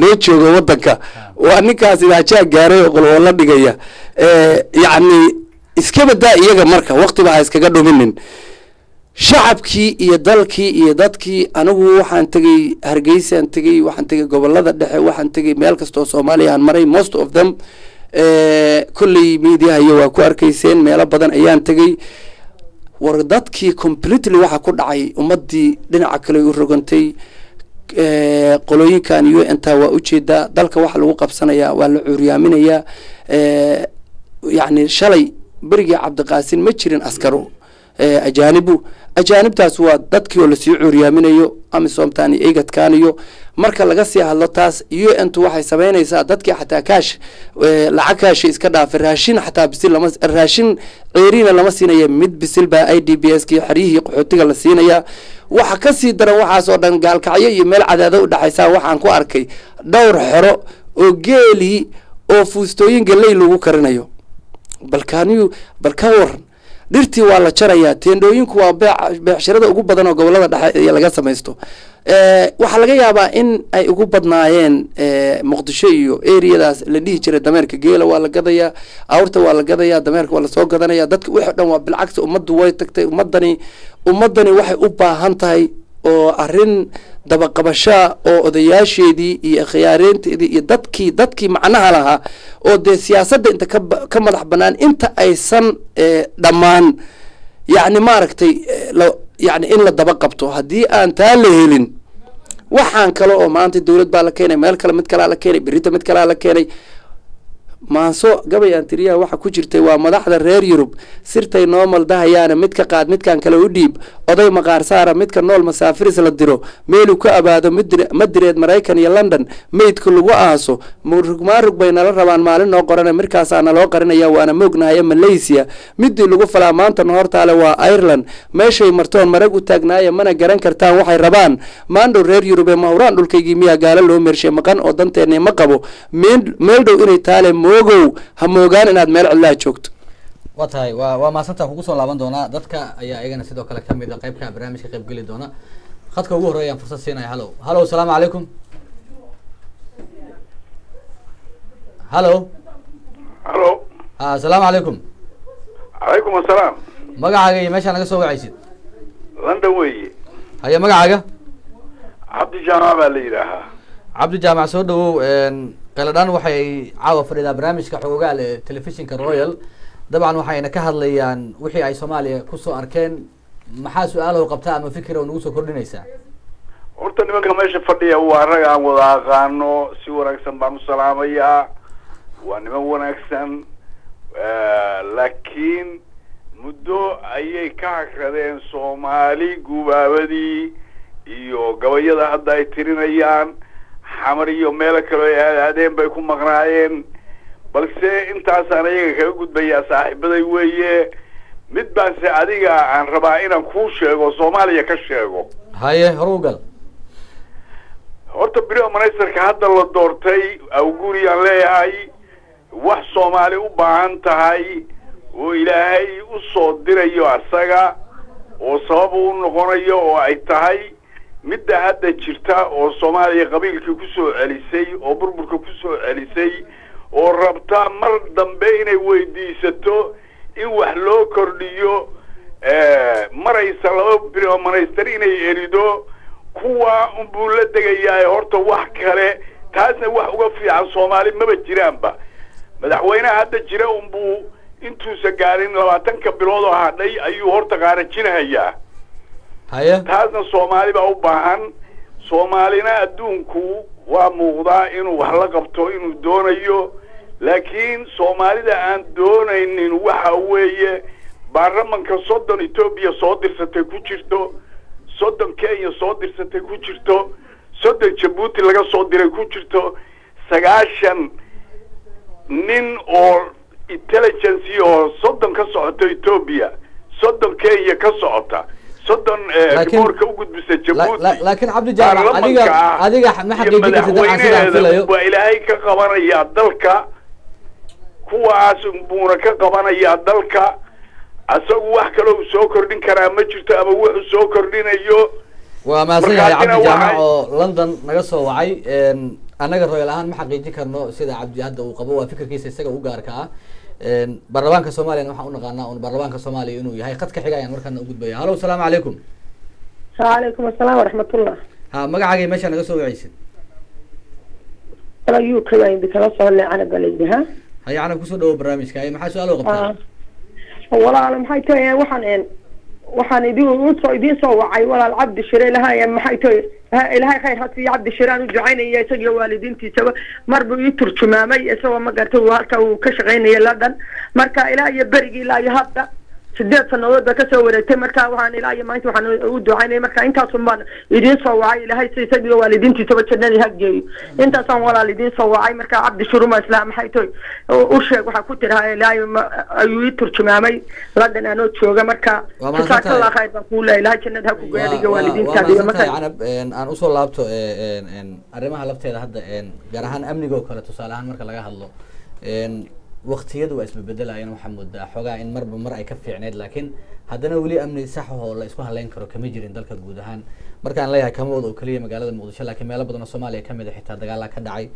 Speaker 3: noo jooga wadanka, waa ninkaas idaajaa gaaray oo qolwallo dhigaya. Yacni iska badaa iyaga, marka waqtiba ha iskaga dhuminin shacabkii iyo dalkii iyo dadkii. Anigu waxaan tegey Hargeysaan tegey, waxaan tegey gobolada dhexe, waxaan tegey meel kastoo Soomaaliya aan maray, most of them kolley mediahayo waa ku arkayseen, meelo badan ayaan tegey. War dadkii completely waxa ku dhacay, ummadii dhinaca kale u rogantay. Qolooyinkan UN ta waa ujeedaa dalka waxa lagu qabsanayaa, waa la cuuryaaminayaa. Yacni shalay berigii Cabdiqaasin ma jirin askaro ajaanibu, ajaanibtaas waa dadkii oo lasii cuuryaaminayo, AMISOMtan iyo IGADkan iyo marka laga sii hadlo taas. UN tu waxay samaynaysaa dadkii xataa kaash, lacag kaashi iska dhaafay, raashin xataa bisil lama, raashin ceeriina lama siinaya, mid bisil baa IDPs kii xeryihii qaxootiga la siinaya. Waxa kasii daran waxaas oo dhan, Gaalkacyo iyo meel Cadaado udhexaysa waxaan ku arkay dhowr xero oo geelii oo fuustooyin galley lagu karinayo. Balkaaniyu bal ka waran, dhirtii waa la jarayaa, teendhooyinku waa beecshirada ugu badan oo gobolada dhexe ee laga samaysto. Waxaa laga yaabaa in ay ugu badnaayeen Muqdisho iyo areadaas la dhihi jiray dameerka geela waa la gadayaa, awrta waa la gadayaa, dameerka waa lasoo gadanaya. Dadka wixii dhan waa bilcagsi, ummaddu way tagtay. Ummadani waxay u baahan tahay oo arrin dabaqabashaa oo odayaasheedii iyo khiyaareynteedii iyo dadkii macnaha lahaa oo dee siyaasadda inta ka madax banaan inta aysan dhammaan, yacni maaragtay, yacni in la daba qabto. Haddii aan taa la helin, waxaan kale oo maanta dawlad baa la keenay, meel kale mid kalaa la keenay, berita mid kalaa la keenay. Maanso gabay aan tiriyaha waxa ku jirtay, waa madaxda reer Yurub sirtay noo maldahayaana, mid ka qaad midkan kale u dhiib, oday maqaar saara midka nool, masaafiris la diro meeluu ka abaado, Madireed, Maraykan iyo London meydka lagu aaso, murug bay nala rabaan maalin noo qorana, markaasaa naloo qarinaya waana moognahaye. Malaysia midii lagu falaa maanta na hortaale waa Ireland, meeshay martoon marag u taagnaaya, mana garan kartaan waxay rabaan maandhow reer Yurub ee mahuraan. Dhulkaygii miyaa gaalo loo meershay maqan oo danteena ma qabo meel dhow inay taale, moogow ha moogaan inaad meel cidlaa joogto.
Speaker 1: Waa tahay, waa mahadsantaa, kugu soo laaban doonaa. Dadka ayaa iyagana sidoo kale kamid a qaybka barnaamijka qayb geli doona. Khadka ugu horreeyaan fursad siinaya. Hallo, hallo, asalaamu calaykum. Hallo.
Speaker 5: Halo.
Speaker 1: Ha, asalaamu calaykum.
Speaker 5: Calaykum asalaam.
Speaker 1: Magacaaga iyo meeshaa naga soo wacaysid?
Speaker 5: London weeye.
Speaker 1: Haye, magacaaga?
Speaker 5: Cabdi Jaamac baa la yidhaahaa.
Speaker 1: Cabdi Jaamac, soo dhawow. Qayladhaan waxay caawa fadhidaa barnaamijka Xogogaal ee telefishinka Royal. Dabcan waxayna ka hadlayaan wixii ay Soomaaliya kusoo arkeen. Maxaa su-aalaho qabtaa ama fikir oo nagu soo kordhinaysaa?
Speaker 5: Horta nimanka meesha fadhiya waa rag aan wada aqaano, si wanaagsan baan u salaamayaa, waa niman wanaagsan, laakiin muddo ayay ka hagradeen Soomaali gubaabadii iyo gabayada hadda ay tirinayaan. Xamar iyo meelo kale ay aadaadeen bay ku maqnaayeen, balse intaasaan iyaga kaga gudbayaa, saaxiibaday weeye. Mid baanse adiga aan rabaa inaan kuu sheego, Soomaaliya ka sheego.
Speaker 1: Haye, hore u gal.
Speaker 5: Horta prime ministerka hadda la doortay awguriyaan leeyahay, wax Soomaali u baahan tahay oo Ilaahay u soo dirayo asaga oo sabab u noqonayo oo ay tahay midda hadda jirta oo Soomaaliya qabiilkii kusoo celisay oo burburka kusoo celisay oo rabta mar dambe inay weydiisato in wax loo kordhiyo, maraysa laba prime minister inay erido, kuwa unbuu la degayaa. Horta wax kale taasna wax uga fiican Soomaali maba jiraanba. Madaxweynaha hadda jira unbuu intuusa gaarin 20ka bilood oo hadhay ayuu horta qaarajinahayaa.
Speaker 1: Haye.
Speaker 5: Taasna Soomaali baa u baahan. Soomaalina adduunku waa muuqdaa inuu wax la qabto inuu doonayo, laakiin Soomaalida aan doonaynin waxa weeye baarlamanka 30 Etoobiya soo dirsatay ku jirto, 30 Kenya soo dirsatay ku jirto, 30 Jabuuti laga soo diray ku jirto, 90 nin oo intelligence oo 30 ka socota Etoobiya, 30 Kenya ka socota, 30 riboorka u gudbisa Jabuuti.
Speaker 1: Laakiin Cabdi Jaamac, adiga ma xaqiijin kartid dabcan sidaan filayo.
Speaker 5: Waa Ilaahay ka qabanayaa dalka, kuwaas buuna ka qabanayaa dalka. Asagu wax kale uu soo kordhin karaa ma jirto, ama wuxuu soo kordhinayo.
Speaker 1: Waa mahadsan yahay Cabdi Jaamac oo London naga soo wacay. Annaga Royal ahaan ma xaqiijin karno sida Cabdi hadda uu qabo, waa fikirkiisa isaga u gaarka ah. Baarlamaanka Soomaaliyana waxaan u naqaanaa un baarlamaanka Soomaaliya inuu yahay. Khadka xiga ayaan markaana u gudbaya. Halo, asalaamu calaykum.
Speaker 6: Wacalaykum asalaam waraxmatullah.
Speaker 1: Ha, magacaagay meesha naga soo wacaysid?
Speaker 6: UK baan idinkala soconay, Canab baa layidhahaa.
Speaker 1: Haye Canab, kusoo dhawo barnaamijka. Haye, maxaa su-aal oo qabtaa?
Speaker 6: Walaal, maxay tahay, waxaan idin usoo idiin soo wacay walaal Cabdi Shire. Ilahay maxay tahay, Ilaahay khayr ha siiyo Cabdi Shire, aan u ducaynaya isagiyo waalidiintiisaba. Mar buu ii turjumaamay isagoo, ma gartay, uu halka uu ka shaqaynaya London. Marka ilaa iyo berigii ilaa iyo hadda 8 sanadood baa kasoo wareegtay. Marka waxaan ilaa iyo maanta waxaan u ducaynaya. Marka intaasun baan idiin soo wacay. Ilaahay si isagiyo waalidiintiisaba jannadii ha geeyo. Intaasaan walaal idiin soo wacay. Marka Cabdi Shuruma isla maxay tahay u sheeg, waxaa ku tiraha ilaahay ayuu ii turjumaamay London anoo jooga. Marka jazakallah khayr baan kuu leeyahay, Ilaahay jannada ha ku geeyo adiga waalidiintaada.
Speaker 1: Waa mahadsantahay Canab. Aan usoo laabto arrimaha lafteeda hadda, gaar ahaan amniga oo kale. Tusaale ahaan marka laga hadlo waktiyadu waa isbebedelayaan, waxaa moodaa xoogaa in marba mar ay ka fiicneyd, laakiin haddana weli amni sax oo la isku haleyn karo kama jirin dalka guud ahaan. Markaan leeyahay kama wada oo keliya magaalada Muqdisho, laakiin meelo badan oo Soomaaliya kamid a xitaa dagaala ka dhacay,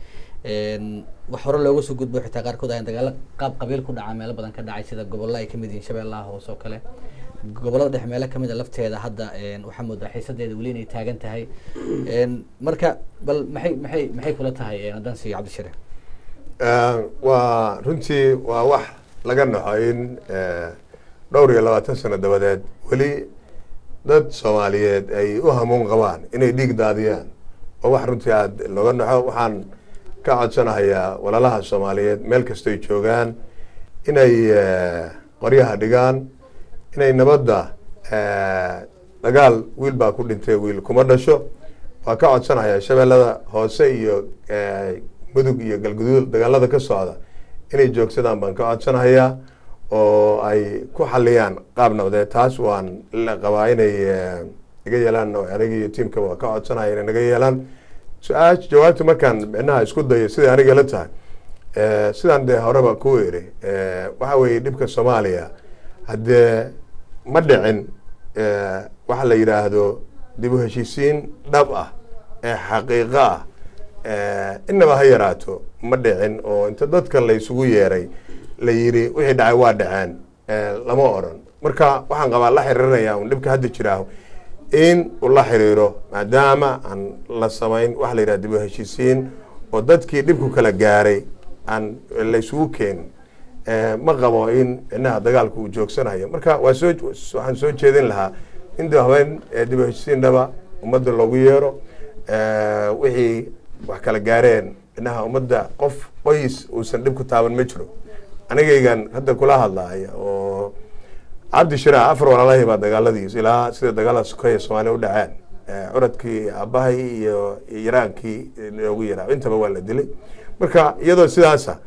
Speaker 1: wax hore looga soo gudbo xitaa qaarkood ahayn dagaalo qaab qabiil ku dhaca meelo badan ka dhacay, sida gobollo ay kamid yihiin Shabeellaha Hoose oo kale, gobollada dhexe meelo kamid a lafteeda hadda waxaa moodaa xiisadeeda weli inay taagan tahay. Marka bal maxay kula tahay haddaan siiyo Cabdishire?
Speaker 2: Waa runtii waa wax laga naxo in dhowr iyo labaatan sano dabadeed weli dad Soomaaliyeed ay u hamuun qabaan inay dhiig daadiyaan. Waa wax runtii aada looga naxo. Waxaan ka codsanahayaa walaalaha Soomaaliyeed meel kastoy joogaan inay qoryaha dhigaan, inay nabadda. Dagaal wiil baa ku dhintay, wiil kuma dhasho. Waa ka codsanahayaa Shabeellada Hoose iyo Mudug iyo Galguduud dagaalada ka socda inay joogsadaan baan ka codsanahayaa, oo ay ku xaliyaan qaab nabadeed. Taas waan la qabaa inay iga yeelaan, aniga iyo tiimkaba waa ka codsanaya inay naga yeelaan. Su-aasha jawaabta markaan micnaha isku dayo siday aniga la tahay, sidaan dee horeba ku iri, waxa weeye dhibka Soomaaliya haddee ma dhicin waxa la yidhaahdo dib u heshiisiin dhab ah ee xaqiiqo ah, inaba ha yaraato ma dhicin, oo inta dadka la isugu yeeray la yidhi wixii dhacay waa dhaceen lama odhan. Marka waxaan qabaa la xiriirinaya un dhibka hadda jiraaho in uu la xiriiro maadaama aan la samayn waxa la yidhaha dib u heshiisiin oo dadkii dhibku kala gaaray aan la isugu keenin, ma qabo in micnaha dagaalku uu joogsanayo. Marka waa soo waxaan soo jeedin lahaa in dib habeen dib u heshiisiin dhaba ummadda loogu yeero, wixii wax kala gaareen micnaha ummadda. Qof qoys uusan dhib ku taaban ma jiro. Anigaygan hadda kula hadlaaya oo Cabdi Shiraac, afar walaalahay baa dagaaladiis ilaa sida dagaalada sokeeye Soomaaliya u dhaceen, curadkii aabahay iyo yaraankii loogu yaraa intaba waa la dilay. Marka iyadoo sidaasa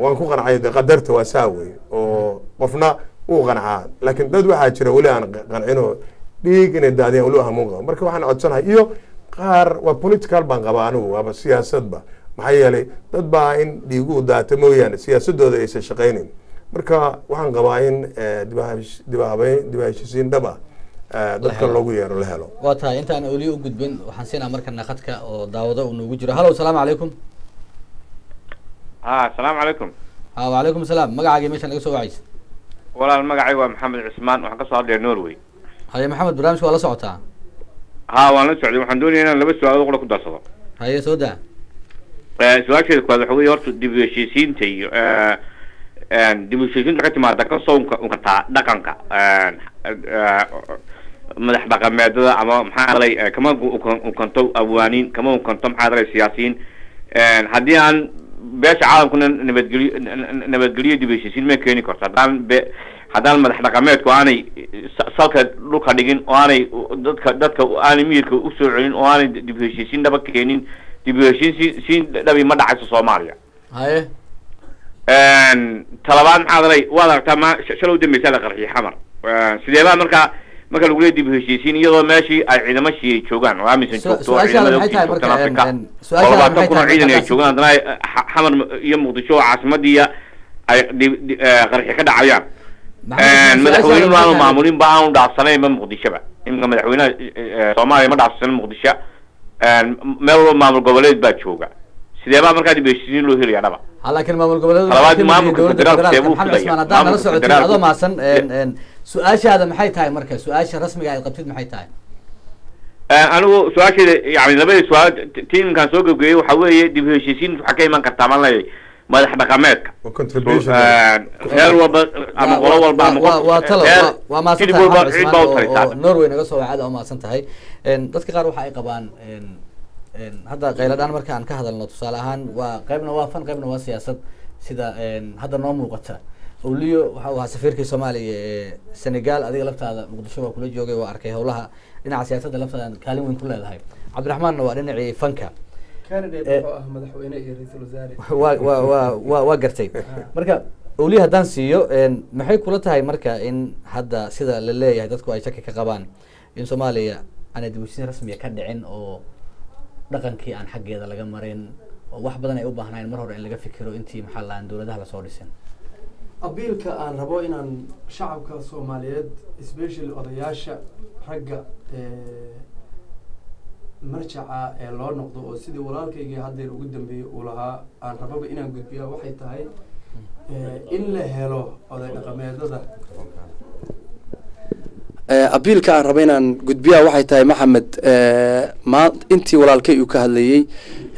Speaker 2: waan ku qancay de qadarta waa saa wey, oo qofna wuu qancaa, laakiin dad waxaa jira weli aan qancinoo dhiig inay daadiyaan weli hamuun qabo. Marka waxaan codsanahay, iyo qaar waa political baan qabaa anigu, waaba siyaasadba, maxaa yeelay dad baa in dhiiguhu daata mooyaane siyaasadooda aysan shaqaynin. Marka waxaan qabaa in dib u heshiisiin dhab ah dadka loogu yeero la helo.
Speaker 1: Waa tahay. Intaan oliyo u gudbin waxaan siinaa markana khadka oo daawado uu noogu jiro. Hallo, asalaamu calaykum.
Speaker 7: Ha, asalaamu calaykum.
Speaker 1: Ha, wacalaykum asalaam. Magacaagii meesha naga soo wacaysa?
Speaker 7: Walaal, magacay waa Maxamed Cusmaan, waxaan kasoo hadlaya Norway.
Speaker 1: Haye Maxamed, barnaamijka waa la socotaa?
Speaker 7: Ha, waan la socday. Waxaan doonaya inaan laba su-aalood qura ku darsado.
Speaker 1: Haye, soo daa.
Speaker 7: Su-aasheeda kuwaad waxa weeye, horta dib u heshiisiinta iyo dib u heshiisiinta ka timaada kasoo unkataa dhaqanka. Madax dhaqameedada ama maxaa dalay kama ukanto abwaaniin, kama ukanto maxaa dalay siyaasiyiin. Haddii aan beesha caalamkuna nabadgelyo dib heshiisiin ma keeni karto haddaan be haddaan madax dhaqameedku aanay salka dhulka dhigin oo aanay dadka aanay miyirka usoo celin oo aanay dib heshiisiin dhaba keenin. Dib heshiisiin dhabi ma dhacayso Soomaaliya.
Speaker 1: Haye.
Speaker 7: Talabaad, maxaa dalay, waad aragtaa, ma shalay u dambeysaa la qarxiyay Xamar. Sidee baa markaa marka lagu leeyahay dib heshiisiin, iyadoo meeshii ay ciidamo shiiyay joogaan oo amisan
Speaker 1: Su-
Speaker 7: joogto oo
Speaker 1: su-aashaada
Speaker 7: ciidamada
Speaker 1: maxay tahay
Speaker 7: joogtaan
Speaker 1: marka
Speaker 7: Afrika oo
Speaker 1: su-aashaada
Speaker 7: 20
Speaker 1: maxay
Speaker 7: kun oo
Speaker 1: tahay
Speaker 7: ciidan ay
Speaker 1: marka?
Speaker 7: joogaan, haddana ay Xamar iyo Muqdisho oo caasimadii ay qarxi ka dhacayaan.
Speaker 1: Maxamed,
Speaker 7: madaxweynuhu
Speaker 1: su-aashaada
Speaker 7: aanu
Speaker 1: maxay tahay?
Speaker 7: Maamulinba aanu dhaafsanaynba Muqdishoba. Iminka madaxweynaha Soomaaliya ma dhaafsana Muqdisho, meel walba maamul goboleed baa jooga. Sidee baa markaa dib heshiisiin loo helaya dhaba?
Speaker 1: Ha, laakiin maamul goboleedyadu
Speaker 7: Talabaad,
Speaker 1: waxay ka mid yihiin
Speaker 7: maamulka
Speaker 1: dowladda
Speaker 7: federaalka
Speaker 1: federaalka.
Speaker 7: see buu
Speaker 1: Maxamed
Speaker 7: fidaya?
Speaker 1: Cismaan, haddaad nala
Speaker 7: Maamulka
Speaker 1: socotin
Speaker 7: federaalku-
Speaker 1: adoo mahadsan, su-aashaada maxay tahay marka? Su-aasha rasmiga aad qabtid maxay tahay?
Speaker 7: Anigu su-aasheeda, yani labadii su-aal tiimkan soo gebgeeyey, waxaa weeye dib u heshiisiin waxaa ka iman kartaa maan leeyahay madax dhaqameedka
Speaker 2: contribution.
Speaker 7: Reer walba ama qolo walba ama
Speaker 1: waa
Speaker 7: qof
Speaker 1: waa talo.
Speaker 7: reer
Speaker 1: waa mahadsan
Speaker 7: jilib
Speaker 1: tahay
Speaker 7: walba
Speaker 1: Maxamed
Speaker 7: cid baa
Speaker 1: Cismaan
Speaker 7: u
Speaker 1: oo
Speaker 7: talisaa.
Speaker 1: oo Norway naga soo wacada, oo mahadsan tahay. Dadka qaar waxa ay qabaan hadda qayladhaan marka aan ka hadalno, tusaale ahaan, waa qaybna waa fan, qaybna waa siyaasad, sida hadda noo muuqata. Owliyo waxa uu ahaa safiirkii Soomaaliya ee Senegal. Adiga laftaada Muqdisho waa kula joogay, waa arkay howlaha dhinaca siyaasadda, laftaada kaalin weyn ku leedahay. Cabdiraxmaanna waa dhinacii fanka.
Speaker 3: Candidate wuxuu ah madaxweyne iyo ra-iisul wasaare.
Speaker 1: Waa gartay. Marka Owliya haddaan siiyo, maxay kula tahay marka in hadda sida la leeyahay dadku ay shaki ka qabaan in Soomaaliya aanay dib u heshiisiin rasmiya ka dhicin oo dhaqankii aan xaggeeda laga marin oo wax badan ay u baahnayn mar hore in laga fikiro intii maxaa lahaan dowladaha lasoo dhisin?
Speaker 3: Abiilka aan rabo inaan shacabka Soomaaliyeed, especially odayaasha ragga marjaca ee loo noqdo, oo sidii walaalkaygii haddeer ugu dambeeyey uu lahaa, aan rababa inaan gudbiya waxay tahay in la helo oday dhaqameedada. Abiilka aan raba inaan gudbiyaa waxay tahay, Maxamed, ma intii walaalkay uu ka hadlayey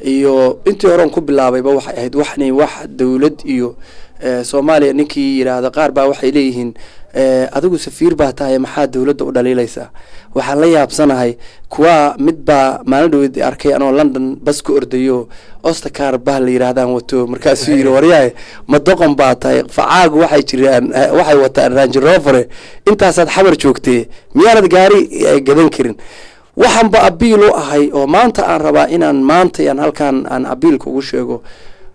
Speaker 3: iyo intii horeon ku bilaabayba waxay ahayd waxni wax dowlad iyo Soomaaliya ninkii yidhaahda. Qaar baa waxay leeyihiin, adigu safiir baa tahay, maxaa dowladda u dhaliilaysaa? Waxaan la yaabsanahay kuwaa mid baa maalin dhaweyd arkay anoo London bas ku ordayo, ostacar bah la yidhaahdaan wato, markaasuu yidhi, waryahay, ma doqon baa tahay? Facaagu waxay jiraan waxay wataan Range Rover, intaasaad Xamar joogtee, miyaanad gaari gadan karin? Waxaanba abiil u ahay oo maanta aan rabaa inaan maanta aan halkaan aan abiilka ugu sheego,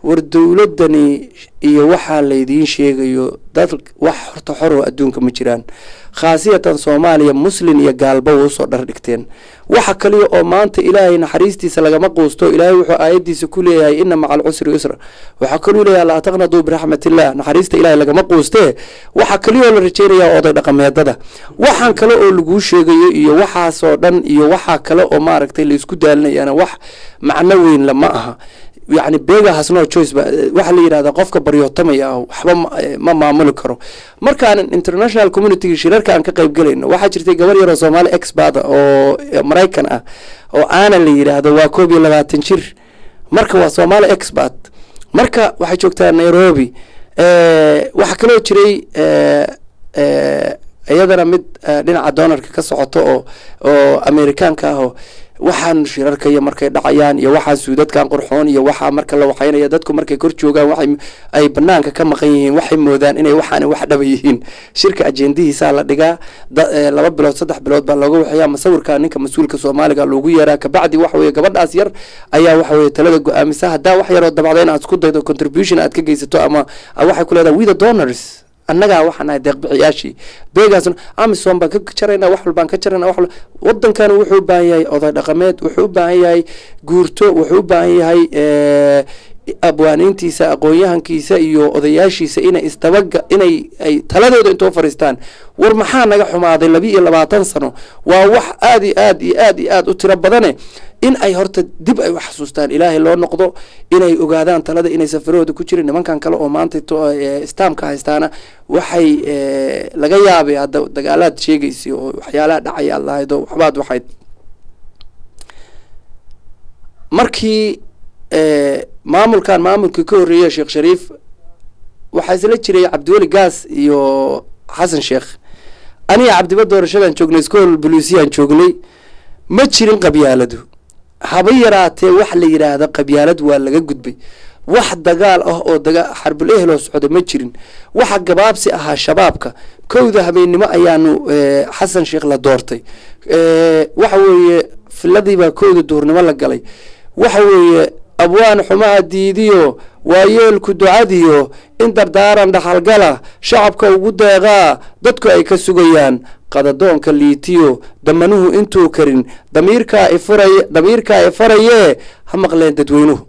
Speaker 3: war dowladdani iyo waxaa laydiin sheegayo, dad wax horta xor oo adduunka ma jiraan, khaasiyatan Soomaaliya. Muslin iyo gaalba way usoo dhar dhigteen. Waxa kaliya oo maanta Ilaahay naxariistiisa lagama quusto. Ilaahay wuxuu aayadiisa ku leeyahay, ina maca alcusri yusra. Waxaa kaluu leeyahay, laa taqnaduu biraxmatillah. Naxariista Ilaahay lagama quustee. Waxaa kaliya oo la rajeynaya oday dhaqameedada. Waxaan kale oo laguu sheegayo iyo waxaasoo dhan iyo waxaa kale oo maaragtay laisku daalinayana wax macno weyn lama aha. Yani beggar has no choice ba waxaa la yidhahdaa. Qofka baryootamaya ah waxba ma maamuli karo. Markaan international community shirarka aan ka qayb galayno, waxaa jirtay gabar yaroo Soomaali expert ah oo Maraykan ah oo aana la yidhaahdo, waa 21 jir. Marka waa Soomaali expert, marka waxay joogtaa Nairobi. Waxaa kaloo jiray iyadana mid dhinaca donorka ka socoto oo Amerikaanka ah, oo waxaan shirarka iyo markay dhacayaan iyo waxaa suudadkan qurxoon iyo waxaa marka la waxaynaya, dadku markay kor joogaan waxay ay banaanka ka maqan yihiin, waxay moodaan inay waxaani wax dhaba yihiin. Shirka ajendihiisaa la dhigaa, 2 bilood 3 bilood baa looga waxeeyaa. Masawirka ninka mas-uulka Soomaaliga loogu yeeraa, kabacdi waxa weye gabadhaas yar ayaa waxa weye talada go-aamisa. Haddaa wax yaroo dabacda in aad isku daydo contribution aad ka geysato ama waxay ku leedahay, we the donors, annagaa waxaan ahay deeqbixiyaashii beegaas, AMISOM baan ka jaraynaa, wax walbaan ka jaraynaa. Wax walba waddankani wuxuu u baahan yahay oday dhaqameed, wuxuu u baahan yahay guurto, wuxuu u baahan yahay abwaaniintiisa, aqoon-yahankiisa iyo odayaashiisa inay isdabaga inay ay taladooda intoo fadhiistaan. War maxaa naga xumaaday 22 sano? Waa wax aad iyo aad iyo aad iyo aad u tiro badane. In ay horta dib ay u xasuustaan, Ilaahay loo noqdo, inay ogaadaan talada inay safarahooda ku jirin. Nimankan kale oo maanta istaamka haystaana waxay laga yaabay hadda dagaalaad sheegaysay oo waxyaalaha dhacaya aad lahayd oo waxbaad waxayd markii maamulkan maamulkii ka horreeyay Sheekh Shariif, waxaa isla jiray Cabdiweli Gaas iyo Xasan Sheekh. Aniga Cabdiba doorashadan joognay, iskool buluusiyaan joognay, ma jirin qabyaaladu haba yaraatee. Wax la yidhaahda qabyaalad waa laga gudbay. Wax dagaal ah oo xarbul eheloo socda ma jirin. Waxa gabaabsi ahaa shabaabka. 1da habeennimo ayaanu Xasan Sheekh la doortay. Waxa weeye filadiibaa 1da duhurnimo la galay. Waxa weeye abwaan xumaha diidiyo, waayeelku ducadiyo, in dardaaran dhaxalgala shacabka ugu deeqaa dadku ay ka sugayaan. Qadadoonka liitiyo damanuhu intuu karin, damiirkaa ifuray, damiirkaa ifarayee, ha maqleen dadweynuhu.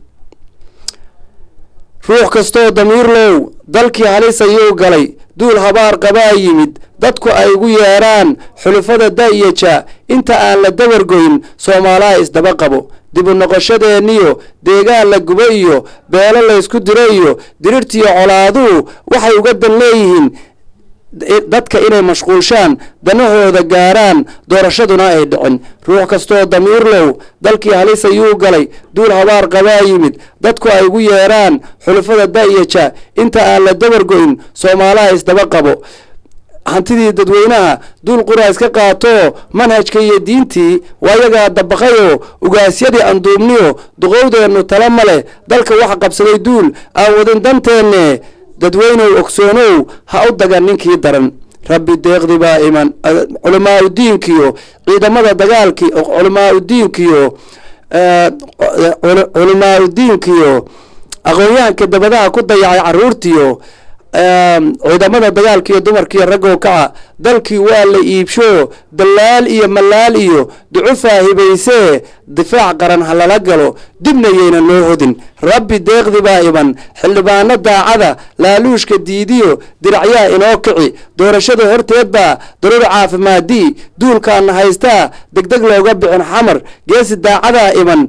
Speaker 3: Ruux kastoo damiirlow, dalkii halis ayuu galay, duul habaar qabaa yimid, dadku ay ugu yeeraan xulufada da-yaja. Inta aan la dabargoyn, Soomaalaha isdaba qabo. Dib u noqoshadeeniyo deegaan la gubo iyo beelo laysku diro iyo dirirtiyo colaaduhu waxay uga dan leeyihiin dadka inay mashquulshaan, danahooda gaaraan, doorashaduna ay dhicin. Ruux kastoo damiirlow, dalkii halis ayuu galay, duul habaar qabaa yimid, dadku ay ugu yeeraan xulufada da-yaja. Inta aan la dabargoyn, Soomaalaha isdaba qabo. Hantidii dadweynaha duul qura iska qaato, manhajka iyo diintii waayagaa dabaqayo, ugaasyadii anduubniyo duqowdeennu tala ma leh. Dalka waxa qabsaday duul aan wadin danteenne. Dadweynow ogsoonow, ha u dagan ninkii daran. Rabbi deeqdi baa iman. Culamaauddiinkiyo ciidamada dagaalkii, culamaauddiinkiyo aqoon-yahanka dabadaha ku dayacay caruurtiyo ciidamada dagaalkiiyo dumarkiiyo raggow kaca. Dalkii waa la iibsho, dalaal iyo malaal iyo ducufaa hibaysee, difaac qaran ha lala galo, dibna yayna noo hodin. Rabbi deeqdi baa iman. Xildhibaano daacada, laaluushka diidiyo, diracyaa inoo kici. Doorashada horteed baa daruur caafimaadii duulkaana haystaa degdeg looga bixin Xamar. Geesi daacadaa iman,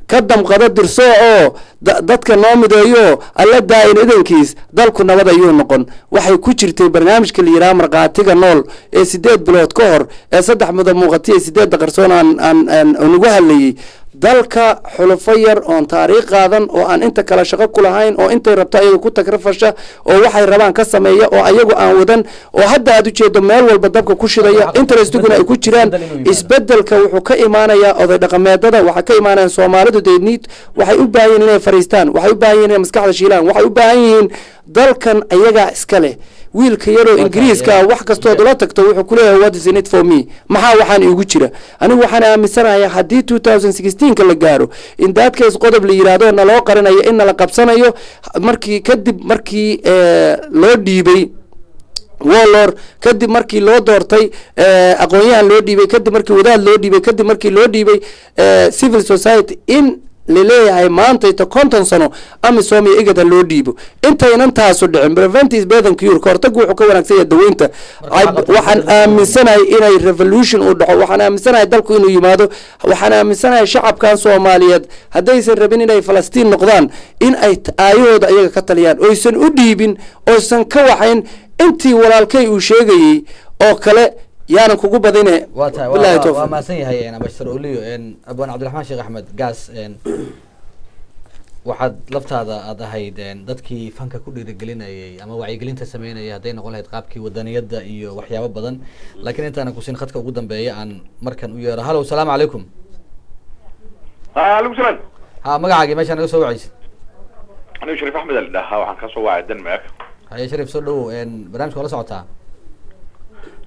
Speaker 3: ka damqado dirsoo oo dadka noo mideeyo. Alla daa-in idankiis, dalku nabad ayuu noqon. Waxay ku jirtay barnaamijka la yidhaha Markhaatiga Nool ee 8 bilood ka hor, ee saddex muda muuqatiya sideedda qarsoon aan ugu hadlayay. Dalka xulufo yar oon taariikh qaadan oo aan inta kale shaqo ku lahayn, oo intay rabto ayaga ku tagrafasha, oo waxay rabaan ka sameeya, oo ayagu aan wadan, oo hadda aad ujeedo meel walba dabka ku shidaya, interestiguna ay ku jiraan. Isbedelka wuxuu ka imaanayaa oday dhaqameedada, waxaa ka imaanayaan Soomaalidu. They need, waxay u baahan yihin inay fariistaan, waxay u baahan yihin inay maskaxda shiilaan, waxay u baahan yihiin dalkan ayagaa iska leh. Wiilka yaroo Ingiriiska ah, wax kastood ula tagto wuxuu kuleeyahay, "What is in it for me? Maxaa waxaan iigu jira?" Anigu waxaan aaminsanahay haddii 2016ka la gaaro, in daadkays qodob la yidhaahdo naloo qarinayo, in nala qabsanayo markii kadib markii loo dhiibay warlord, kadib markii loo doortay aqoon-yahan loo dhiibay, kadib markii wadaad loo dhiibay, kadib markii loo dhiibay civil society, in laleeyahay maantayto 50 sano AMISOM iyo IGAD loo dhiibo. Intaynan taasu dhicin, prevent is better than cure, kahortagu wuxuu ka wanaagsan yahay daweynta. Waxaan aaminsanahay inay revolution uu dhaco. Waxaan aaminsanahay dalku inuu yimaado. Waxaan aaminsanahay shacabkan Soomaaliyeed haddaysan rabin inay Falastiin noqdaan, in ay aayahooda iyaga ka taliyaan, oysan u dhiibin, oysan ka waxayn intii walaalkay uu sheegayey oo kale. Yaanan kugu badine.
Speaker 1: Waa tahay.
Speaker 3: Billahi
Speaker 1: waa
Speaker 3: tawfiiq.
Speaker 1: Waa mahadsan yahay Ambassador Oliyo. Abwaan Cabdiraxmaan Sheekh Axmed Gaas, waxaad laftaada aad ahayd dadkii fanka ku dhiirigelinayay ama wacyigelinta sameynayay, hadday noqon lahayd qaabkii wadaniyadda iyo waxyaabo badan. Laakiin intaana kusin khadka ugu dambeeya aan markan u yeero. Hallow, salaamu calaykum.
Speaker 8: Alaikum salaam.
Speaker 1: Ha, magacaagii, meeshaa naga soo wacaysid?
Speaker 8: Anigu Shariif Axmed al dhahaa, waxaan ka soo wacay Denmark.
Speaker 1: Haye Shariif, soo dhawow. Barnaamijka waa la socotaa.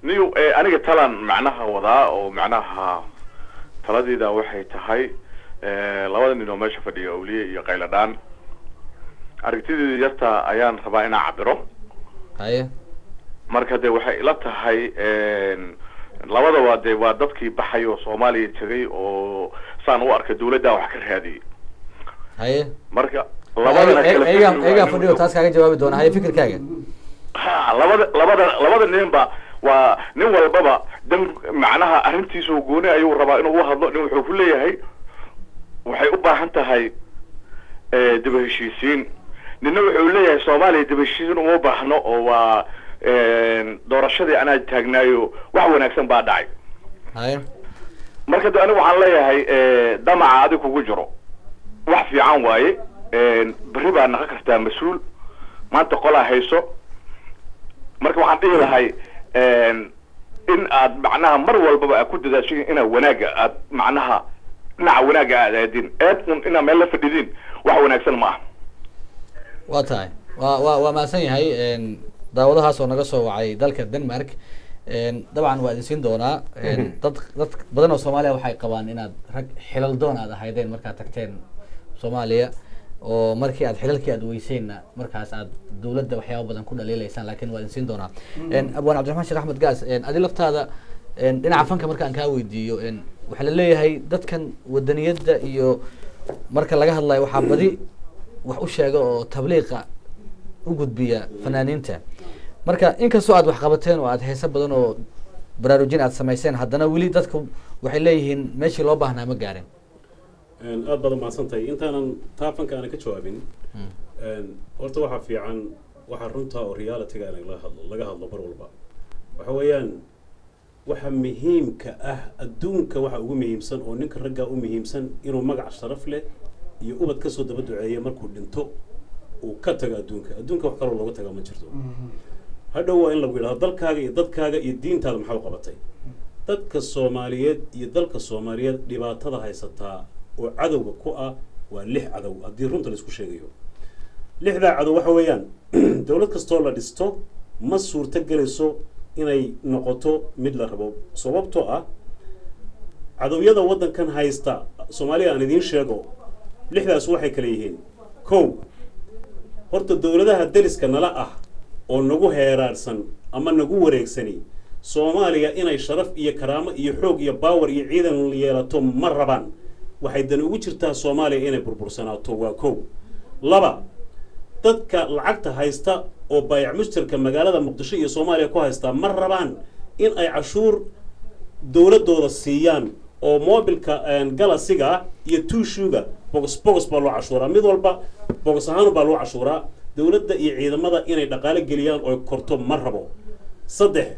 Speaker 8: Niyo, aniga talaan macnaha wadaa, oo macnaha taladeeda waxay tahay labada nin oo meesha fadhiya, Awliye iyo Qayladhaan, aragtideeda yarta ayaan rabaa inaan cabiro.
Speaker 1: Haye.
Speaker 8: Marka dee waxay ila tahay labadaba dee waa dadkii baxay oo Soomaaliya tegay, oo saan u arkay dawladda wax ka raadiyay.
Speaker 1: Haye.
Speaker 8: Marka labadana kala
Speaker 1: eegaan
Speaker 8: fikri
Speaker 1: eegaan
Speaker 8: waa
Speaker 1: fadhiyo, taas kaaga jawaabi doona. Haye, fikirkaaga.
Speaker 8: Ha, labada ninba waa nin walbaba dan macnaha arrintiisu gooni ayuu rabaa inuu u hadlo. Nin wuxuu ku leeyahay waxay u baahan tahay daba heshiisiin, ninna wuxuu leeyahay Soomaaliya daba heshiisiin uma baahno, oo waa doorashadii anaa taagnaayo, wax wanaagsan baa dhacay.
Speaker 1: Haye.
Speaker 8: Marka de anigu waxaan leeyahay damaca adig kugu jiro wax fiican waaye. Berri baa naqon kartaa mas-uul, maanta qolaa hayso. Marka waxaan dhihi lahay In aad macnaha mar walbaba aad ku dadaashin inaad wanaagga aad macnaha dhinaca wanaagga aad aadin, eed un inaad meel la fadhidin wax wanaagsan ma aha.
Speaker 1: Waa tahay, waa mahadsan yahay daawadahaas oo naga soo wacay dalka Denmark. Dabcan waa idin siin doonaa. Dad badan oo Soomaaliya waxay qabaan inaad rag xilal doon aad ahaydeen markaad tagteen Soomaaliya, oo markii aad xilalkii aad weyseenna markaas aad dawladda waxyaaba badan ku dhaliilaysaan, laakiin waa idin siin doonaa. Abwaan Cabdiraxmaan Sheekh Axmed Gaas, adi laftaada dhinaca fanka marka aan kaa weydiiyo, waxaa la leeyahay dadkan wadaniyadda iyo marka laga hadlayo waxaa badi wax u sheega oo tabliiqa u gudbiya fanaaniinta. Marka inkastoo aad wax qabateen oo aad heese badan oo baraarujin aad samayseen, haddana weli dadku waxay leeyihiin meeshii loo baahnaa ma gaarin.
Speaker 4: Aad baad umahadsan tahay. Intaanan taa fanka aanan ka jawaabin, horta waxaa fiican waxaa runta oo realityga in laga hadlo mar walba. Waxa weeyaan waxa muhiimka ah adduunka, waxa ugu muhiimsan oo ninka raggaa u muhiimsan inuu magac sharaf leh iyo ubad kasoo daba duceeya markuu dhinto uu ka tago adduunka. Adduunka wax kaloo looga tagaa ma jirto. Hadhow waa in lagu yidhahdo dalkaaga iyo dadkaaga iyo diintaada maxaa u qabatay. Dadka Soomaaliyeed iyo dalka Soomaaliyeed dhibaatada haysataa oo cadowga ku ah waa 6 cadow haddii runta laisku sheegayo. 6daa cadow waxa weeyaan dowlad kastoo la dhisto ma suurto gelayso inay noqoto mid la rabo, sababtoo ah cadowyada waddankan haysta Soomaaliya aan idiin sheego 6daas waxay kala yihiin: kow, horta dowladaha deriska nala ah oo nagu heeraarsan ama nagu wareegsani Soomaaliya inay sharaf iyo karaamo iyo xoog iyo baawer iyo ciidan yeelato ma rabaan. Waxay dan ugu jirtaa Soomaaliya inay burbursanaato. Waa kow. Laba, dadka lacagta haysta oo baayac mushtarka magaalada Muqdisho iyo Soomaaliya ku haystaa ma rabaan in ay cashuur dowladooda siiyaan, oo mobilka galasiga iyo tuushuga bogos bogos baa loo cashuuraa, mid walba bogos ahaan baa loo cashuuraa. Dowladda iyo ciidamada inay dhaqaale geliyaan oo korto ma rabo. Saddex,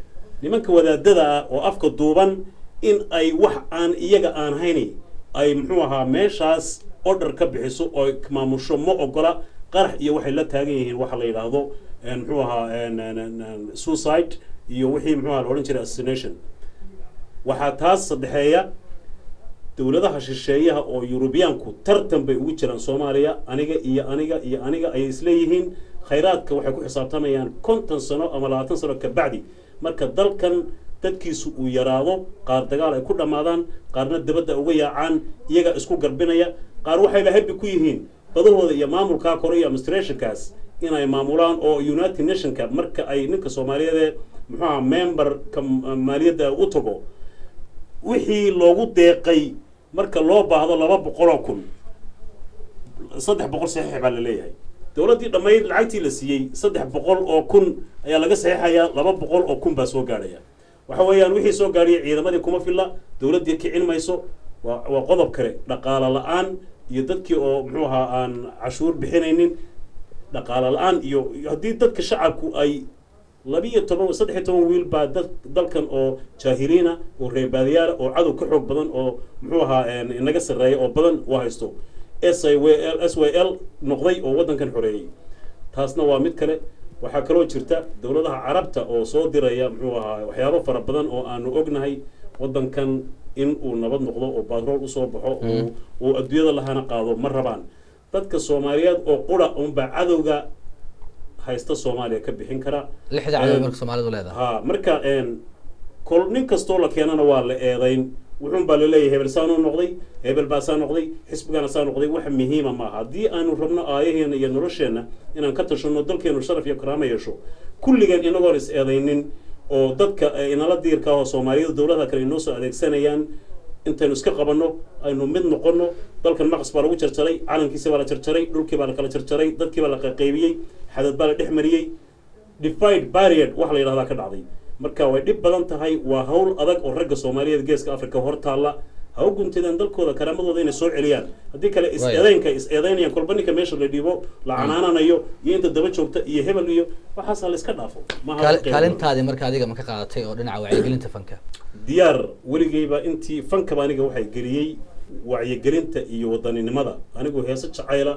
Speaker 4: nimanka wadaadada ah oo afka duuban in ay wax aan iyaga aan hayni ay muxuu ahaa meeshaas order ka bixiso oo maamusho ma ogola. Qarax iyo waxay la taagan yihiin waxa la yidhaahdo muxuu ahaa suicide iyo wixii muxuu ahaa la odhan jiray assassination. Waxaa taas saddexeeya dowladaha shisheeyaha oo Yurubiyaanku tartan bay ugu jiraan Soomaaliya. Aniga iyo aniga iyo aniga ayay isleeyihiin. Khayraadka waxay ku xisaabtamayaan 50 sano ama 20 sano kabacdi marka dalkan dadkiisu uu yaraado, qaar dagaal ay ku dhammaadaan, qaarna dibadda uga yaacaan, iyaga isku garbinaya, qaar waxayba habi ku yihiin badahooda iyo maamulkaa kore iyo administrationkaas inay maamulaan oo United Nationka marka ay ninka Soomaaliyeed ee muxuu ahaa memberka maaliyadda u tago wixii loogu deeqay marka loo baahdo 200,000, 300 saxiix baa la leeyahay. Dowladdii dhammayd lacagtii la siiyey 300,000 ayaa laga saxiixayaa, 200,000 baa soo gaadhaya. Waxa weeyaan wixii soo gaadhaya ciidamadii kuma filla, dowladdii kicin mayso. Waa qodob kale, dhaqaale la-aan iyo dadkii oo muxuu ahaa aan cashuur bixinaynin, dhaqaale la-aan iyo haddii dadka shacabku ay 12, 13 wiil baa dad dalkan oo jaahiliina oo reebaadiyaala oo cadow ka xoog badan oo muxuu ahaa inaga sarreeya oo badan waa haysto S I W L S Y L noqday oo waddankan xoreeyey. Taasna waa mid kale. Waxaa kaloo jirta dowladaha Carabta oo soo diraya muxuu ahaa waxyaabo fara badan oo aanu ognahay waddankan in uu nabad noqdo oo batrool usoo baxo oo uu adduunyada lahana qaado ma rabaan. Dadka Soomaaliyeed oo qura unbaa cadowga haysta Soomaaliya ka bixin kara.
Speaker 1: 6da cadow marka Soomaalidu leedahay.
Speaker 4: Ha, marka kol nin kastoo la keenana waa la eedayn, wuxuun baa laleeyahay hebel saanuu noqday, hebel baa saa noqday, xisbigana saa noqday. Wax muhiima maaha. Haddii aanu rabno aayaheena iyo nolosheenna inaan ka tashanno, dalkeenu sharaf iyo karaamo yeesho, kulligeen inagoon is eedaynin oo dadka inala diirka oo Soomaaliyada dowladaha kale inoo soo adeegsanayaan intaynu iska qabanno aynu mid noqonno. Dalkan maqas baa lagu jarjaray, calankiisa baa la jarjaray, dhulkii baa la kala jarjaray, dadkii baa la qaqaybiyey, xadad baa la dhex mariyey, divide barrier wax la yidhahdaa ka dhacday. Marka way dhib badan tahay, waa hawl adag oo ragga Soomaaliyeed geeska Afrika hor taalla. Ha u guntideen dalkooda karaamadooda inay soo celiyaan, haddii kale is-eedeynka is-eedeynayaan kolba ninka meesha la dhiibo la canaananayo iyo inta daba joogta iyo hebel iyo waxaasa la iska dhaafo.
Speaker 1: Kaalintaadii marka adiga ma ka qaadatay oo dhinaca wacyigelinta fanka?
Speaker 4: Diyaar weligeyba intii fankaba aniga waxay geliyey wacyigelinta iyo wadaninimada. Anigu heese jacayla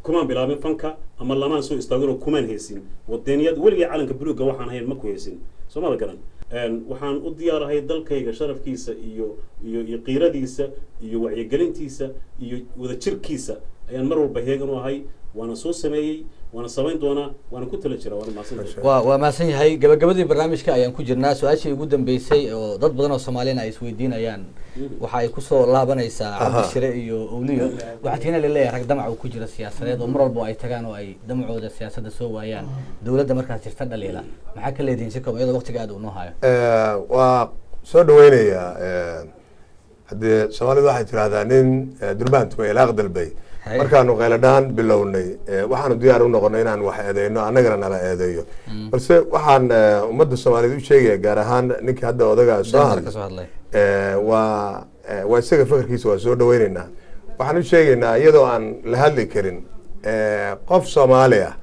Speaker 4: kumaan bilaabin fanka ama lamaan soo istaaginoo kumaan heesin wadaniyad weligay, calanka buluugga waxaan hayn ma ku heesin. Soomada garan. Waxaan u diyaarahay dalkayga sharafkiisa iyo iyo iyo qiiradiisa iyo wacyigelintiisa iyo wadajirkiisa ayaan mar walba heegan u ahay, waana soo sameeyey, waana samayn doonaa, waana ku tala jiraa, waana mahadsantahay.
Speaker 1: Waa mahadsan yahay. Gabagabadii barnaamijka ayaan ku jirnaa. Su-aashii ugu dambeysay oo dad badan oo Soomaaliyana ay isweydiinayaan waxa ay kusoo laabanaysaa Cabdi Shire iyo Owliyo. Waxaa tiina laleeyahay rag damac uu ku jiro siyaasadeed oo mar walba ay tagaan oo ay damacooda siyaasadda soo waayaan, dowladda markaas jirta dhaliila. Maxaa ka leedihin si kooban, iyadoo waqtiga aad uu noo hayo?
Speaker 2: Waa soo dhaweynayaa. Haddee Soomaalidu waxay tidhahdaa nin durbaan tumay ilaaq dalbay. Markaanu qayladhaan bilownay, waxaanu diyaar u noqonay inaan wax eedeyno, annagana nala eedeeyo. Balse waxaan ummadda Soomaaliyeed u sheegaya, gaar ahaan ninkii hadda odagaa soo
Speaker 1: Denmark
Speaker 2: hadlay
Speaker 1: ka soo hadlay,
Speaker 2: waa isaga fakarkiisa waa soo dhaweyneynaa. Waxaan u sheegaynaa iyadoo aan la hadli karin qof Soomaali ah,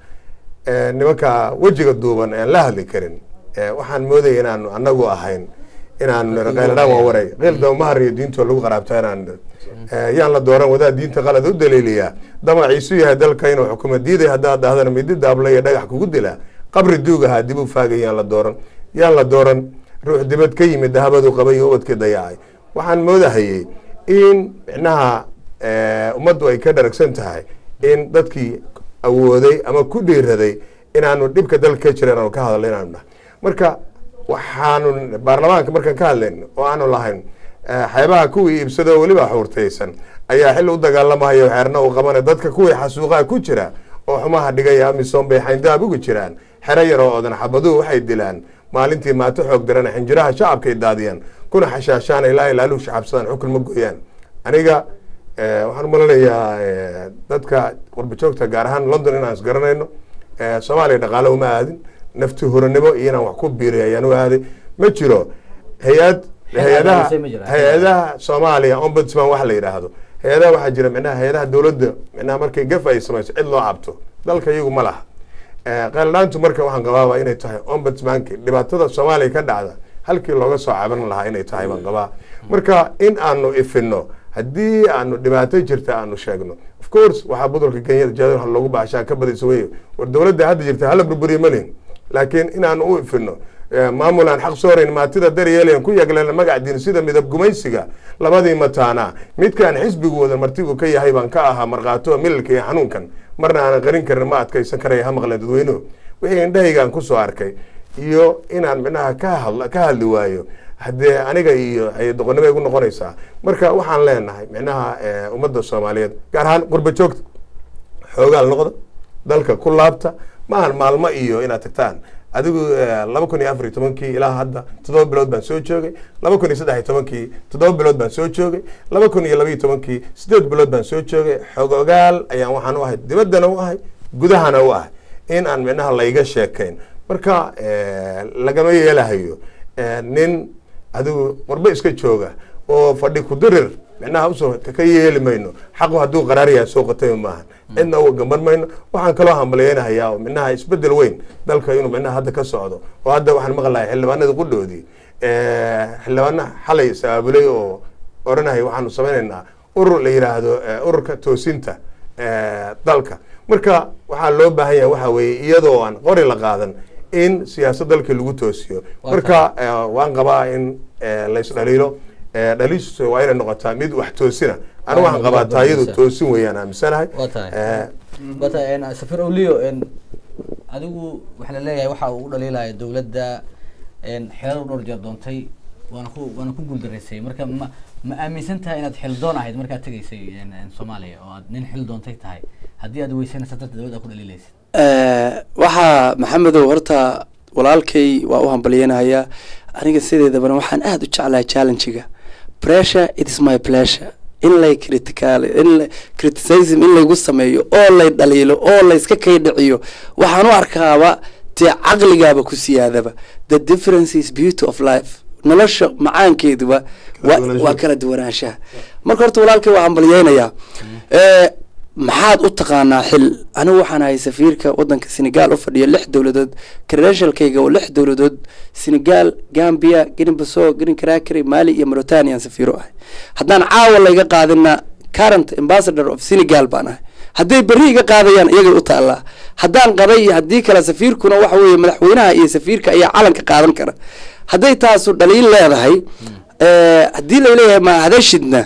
Speaker 2: nimanka wejiga duuban aan la hadli karin, waxaan moodaya inaanu annagu ahayn inaanu niro qayladhaan waa waray qiil dawmahar iyo diintoo lagu qaraabtaa inaan niro. Yaan la dooran wadaad diinta qalad u daliiliyaa, damaciisu yahay dalka inuu xukumo diiday. Haddaad dhahdana midi daabla iyo dhagax kugu dilaa, qabri duug ahaa dib u faagay. Yaan la dooran, yaan la dooran ruux dibad ka yimid, dahabadu qabay iyo ubadkii dayacay. Waxaan moodahayey in micnaha ummaddu ay ka dharagsan tahay in dadkii awooday ama ku dhiiraday inaanu dhibka dalka ka jira inaanu ka hadalno inaanu nahay. Marka waxaanu baarlamaanka markaan ka hadlayno oo aanu lahayn xeebaha kuwii iibsado weliba xuurtaysan ayaa xil u dagaalamahayo, xeerna uu qabanay dadka kuwii xasuuqaha ku jira oo xumaha dhigaya, Amisom bay xayndaab ugu jiraan xero yar oo odan, xabaduhu waxay dilaan maalintii maato xoog darana, xinjiraha shacabkay daadiyaan kuna xashaashaan ilaa ilaaluhu shacabsadaan, xukun ma gooyaan. Aniga waxaan umalanayaa dadka qurba joogta, gaar ahaan London, inaan isgaranayno. Soomaaliya dhaqaale uma aadin, nafti huranimo iyo inaan wax ku biiriy ayaan u aaday. Ma jiro hay-ad hay-adaha
Speaker 1: aadisay ma jiraan?
Speaker 2: Hay-adaha Soomaaliya ombudsman waxa la yidhaahdo, hay-adaha waxaa jira micnaha hay-adaha dowladda, micnaha markay gaf ay samayso cid loo cabto dalka iyagu ma laha. Qayladhaantu marka waxaan qabaaba inay tahay ombudsmanki dhibaatada Soomaaliya ka dhacda halkii looga soo caban lahaa inay tahay baan qabaa. Marka in aanu ifino haddii aanu dhibaato jirta aanu sheegno, of course waxaa budulka Kenyada jeedal loogu baashaa ka badaysa wey. War dowladda hadda jirta hala burburiyo ma lihin, laakiin inaanu u ifino maamul aan xaq soorayn, maatida daryeelayan, ku yagleen magac diin sida midab gumaysiga labadii mataana, midkaan xisbigu wada martigu ka yahay baan ka ahaa markhaato mililka iyo xanuunkan marna aanan qarin karin, ma adkaysan karaya, ha maqleen dadweynuhu wixii indhahaygaan kusoo arkay iyo inaan micnaha ka hadla ka hadli waayo haddee aniga iyo ay doqonnimo igu noqonaysaa. Marka waxaan leenahay micnaha ummadda Soomaaliyeed, gaar ahaan qurba joogta, xoogaal noqda, dalka ku laabta. Maahan maalmo iyo inaad tagtaan. Adigu 2014-kii ilaa hadda 7 bilood baan soo joogay, 2013-kii 7 bilood baan soo joogay, 2012-kii 8 bilood baan soo joogay. Xogogaal ayaan waxaan u ahay, dibaddana u ahay, gudahana u ahay, in aan micnaha layga sheekayn. Marka lagama yeelahayo nin adigu warba iska jooga oo fadhi ku dirir micnaha usoo ka yeeli mayno. Xaqu hadduu qaraar yahay soo qatay maahan, cidna uga gamban mayno. Waxaan kaloo hambalyeynahayaa oo micnaha isbedel weyn dalka inuu micnaha hadda ka socdo, oo hadda waxaan maqlahay xildhibaanada qudhoodii, xildhibaana xalay is abaabulay oo odhanaya waxaanu samaynaynaa urur la yidhaahdo ururka toosinta dalka. Marka waxaa loo baahan yahay waxaa weeye iyadoo aan qori la qaadan in siyaasad dalkii lagu toosiyo. Marka waan qabaa in la isdhaliilo. Dhaliishu waa inay noqotaa mid wax toosina. Anigu waxaan qabaa taayadu toosin weeyaan aaminsanahay.
Speaker 1: Waa tahay. Waa tahay. Safir Owliyo, adigu waxaa la leeyahay waxa uu u dhaliilaya dowladda xilal dhowr jeer doontay waana ku guuldaraysay. Marka ma aaminsan tahay inaad xil doon ahayd markaad tegaysay Soomaaliya oo aad nin xil doontay tahay, haddii aad weysanaysa darta dowladda aad ku dhaliilaysid?
Speaker 3: Waxaa Maxamedow, horta walaalkay waa u hambalyeynahayaa. Aniga sideedabana waxaan aada u jeclahay challenge-ga. Pressure, it is my pleasure in lay critical, in la criticism in laygu sameeyo oo lay dhaliilo oo layska kay dhiciyo. Waxaan u arkaaba dee caqligaaba ku siyaadaba. The difference is beauty of life. Nolosha macaankeeduba waa kala duwanaanshaha. Marka horta walaalkay waa hambalyeynayaa. Maxaad u taqaanaa xil? Anigu waxaan ahay safiirka wadanka Senegal u fadhiya lix dowladood. Credentialkayga oo lix dowladood: Senegal, Gambia, Guinea Bissau, Guinea Conakry, Mali iyo Mauritania safiiro ahay. Haddaan caawa layga qaadina, current ambassador of Senegal baan ahay. Hadday berri iga qaadayaan iyagay u taallaa, haddaan qabay iyo haddii kale. Safiirkuna waxa weeye madaxweynaha iyo safiirka ayaa calanka qaadan kara. Hadday taasu dhaliil leedahay, haddii laleeyahay ma hadashidna,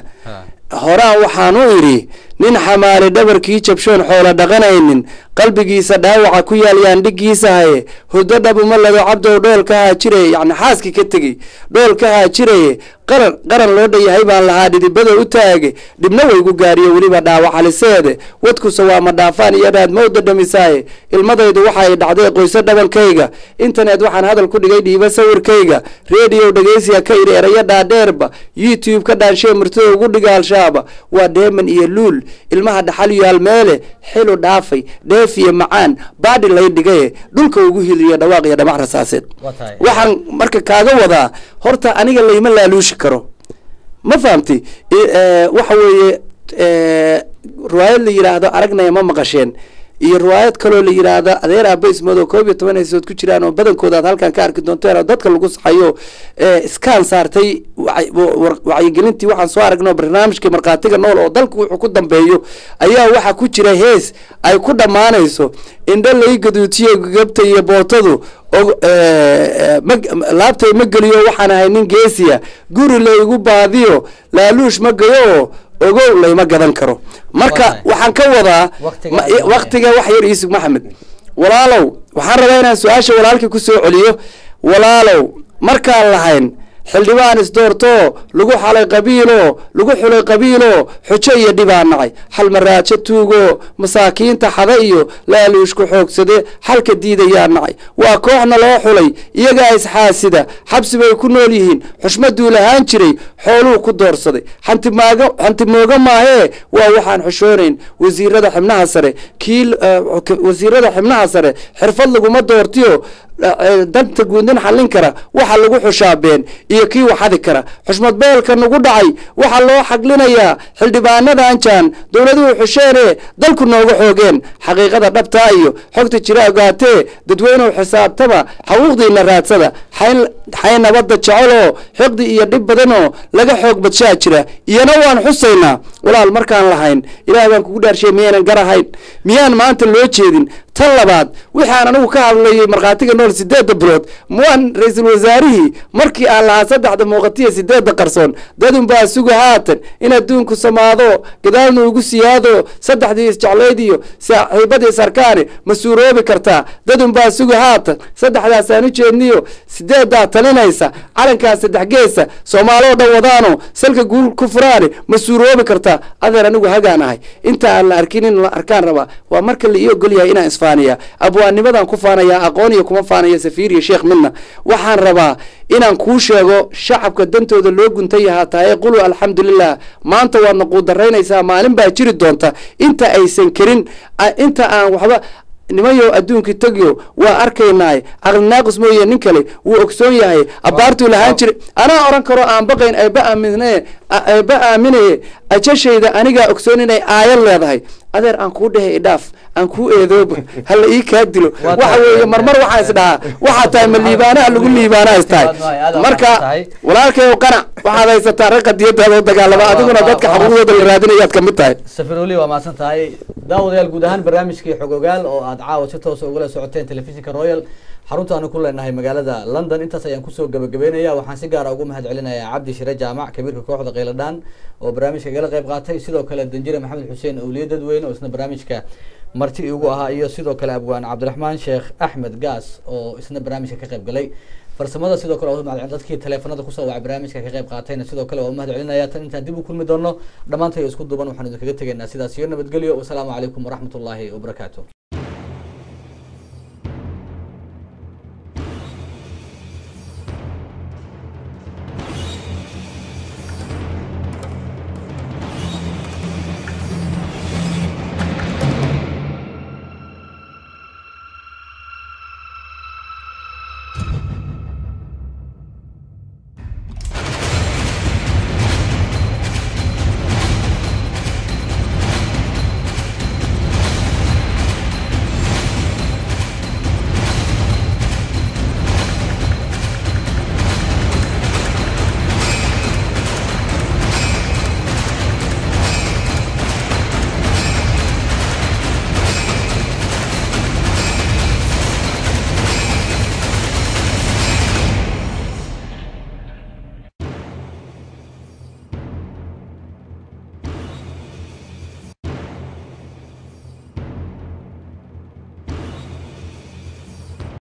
Speaker 3: horaan waxaan u idhi nin xamaali dhabarkii jabshoon xoola dhaqanaynin, qalbigiisa dhaawaca ku yaal yaan dhiggiisa haye, hurdo dhabuma lado cabdow dhool ka haajiraye, yacni xaaskii ka tegey dhool ka haajiraye, qaran qaran loo dhanyahay baan lahaa dhidibada u taage, dhibna waygu gaariyo weliba dhaawac haliseede, wadkuse waa ma dhaafaan iyo dhaad mawda dhamisaaye, ilmadaydu waxay dhacday qoyso dhabankayga, internet waxaan hadal ku dhigay dhiiba sawirkayga, rediyo dhegeysiga ka idhi erayo dhaadheerba, YouTube ka dhaanshee murtida ugu dhiga Al-Shabaab, waa dheeman iyo luul ilmaha dhaxal yaal meele xilu dhaafay dheef iyo macaan baadhi lay dhigaye, dhulka ugu hiliyo dhawaaq iyo dhamac rasaaseed. Waxaan marka kaaga wadaa horta aniga layma laaluushi karo, ma fahamtay? Waxa weeye riwaayad la yidhaahdo aragnaya ma maqasheen, iyo riwaayad kaloo la yidhaahdo adeer aaba ismoodo 11 heesood ku jiraan oo badankooda aad halkan ka arki doonteen oo dadka lagu saxayo, iskaan saartay wacyigelintii waxaan soo aragno barnaamijka markhaatiga nool oo dalku wuxuu ku dambeeyo ayaa waxaa ku jira hees ay ku dhammaanayso indho lay gaduutiyo gabta iyo bootadu laabtay ma geliyo, waxaan ahay nin geesiya, guri laygu baadiyo laaluush ma gayo oo ogow layma gadan karo. Marka waxaan ka wadaa waktiga wax yar iisug Maxamed walaalow, waxaan rabaa inaan su-aasha walaalkii kusoo celiyo. Walaalow, markaan lahayn xildhibaan isdoortoo lagu xalay qabiilo, lagu xulay qabiilo, xujo iyo dhibaa nacay, xal maraajo tuugo masaakiinta xada iyo laaluushku xoogsade xalka diidayaa nacay, waa kooxna loo xulay iyagaa isxaasida, xabsi bay ku nool yihiin, xushmaduu lahaan jiray xooluu ku doorsaday, xantimooga maahee waa waxaan xushoonayn. Wasiirada xibnaha sare kii wasiirada xibnaha sare xirfad laguma doortiyo, danta guudnin xallin kara waxa lagu xushaabeen iyo kii waxadi kara. Xushmad beelka nagu dhacay waxaa loo xaglinayaa xildhibaanadan jaan dowladuhu xusheene dalku nooga xoogeen, xaqiiqada dhabtaa iyo xogta jira ogaatee dadweynuhu xisaabtaba xaquuqdiina raadsada, xay nabadda jeceloo xiqdi iyo dhib badanoo laga xoog badshaa jira, iyana waan xusaynaa. Walaal, markaan lahayn ilaah baan kugu dhaarshay miyaynan garahayn, miyaan maanta loo jeedin? Tan labaad, waxaan anigu ka hadlayay markhaatiga nool 8 bilood waan ra-iisul wasaarihii markii aan lahaa 3da muuqatiya 8da qarsoon, dadunbaa suga haatan in adduunku samaado gadaalna ugu siyaado, 3dii isjeclayd iyo saaxiibadii sarkaani ma suuroobi kartaa, dadunbaa suga haatan 3daasaan u jeedniyo 8daa talinaysa calankaa 3 geesa soomaaloo dhan wadaano salka guul ku furaani ma suuroobi kartaa. Adeer anigu hagaan ahay, inta aan la arkin in la arkaan rabaa, waa marka la ii ogol yahay inaan isfaaniya, abwaanimadan ku faanaya, aqoon iyo kuma faanaya safiir iyo sheekh midna. Waxaan rabaa inaan kuu sheego shacabka dantooda loo guntay yahaa tahay, qulu alxamdulilah. Maanta waadna quudaraynaysaa, maalin baa jiri doonta inta aysan karin, inta aan waxba nimayo adduunkii tagyo waa arkaynaaye, caqli naaqis mooye nin kale wuu ogsoon yahay abbaartuu lahaan jiray. Anaa oran karo aan baqayn eeba aamine eeba aaminaye, ajashayda anigaa ogsoon inay aayad leedahay. Adeer aan kuu dhehe idhaaf, aan kuu eedooba hala ii kaa dilo. Waxa weeye marmar waxaan is dhahaa waxaa tahay ma liibaanaha lagu liibaanaa is tahay. Marka walaalkayow qanac, waxaad haysataa rag qadiyadaada u dagaalama, adiguna dadka xaquuqdooda la raadinayaad kamid tahay.
Speaker 1: Safirooli, waa mahadsan tahay. Daawadayaal, guud ahaan barnaamijkii Xogogaal oo aad caawa si toosa ugala socoteen telefishinka Royal xarunta aanu ku leenahay magaalada London intaas ayaan kusoo gabagabeynaya. Waxaan si gaara ugu mahad celinayaa Cabdi Shire Jaamac, kabiirka kooxda Qayladhaan oo barnaamijka igala qayb qaatay, sidoo kale Danjire Maxamed Xuseen Owliye Dadweyne oo isna barnaamijka marti igu ahaa, iyo sidoo kale abwaan Cabdiraxmaan Sheekh Axmed Gaas oo isna barnaamijka ka qayb galay farsamada. Sidoo kale waa mahad celin dadkii taleefanada kusoo wacay barnaamijka ka qayb qaatayna, sidoo kale waa mahad celinaya. Tan intaan dib u kulmi doono dhammaantay isku duuban waxaan idinkaga tegaynaa sidaas iyo nabadgelyo. Wasalaamu calaykum waraxmatullaahi wabarakaatu.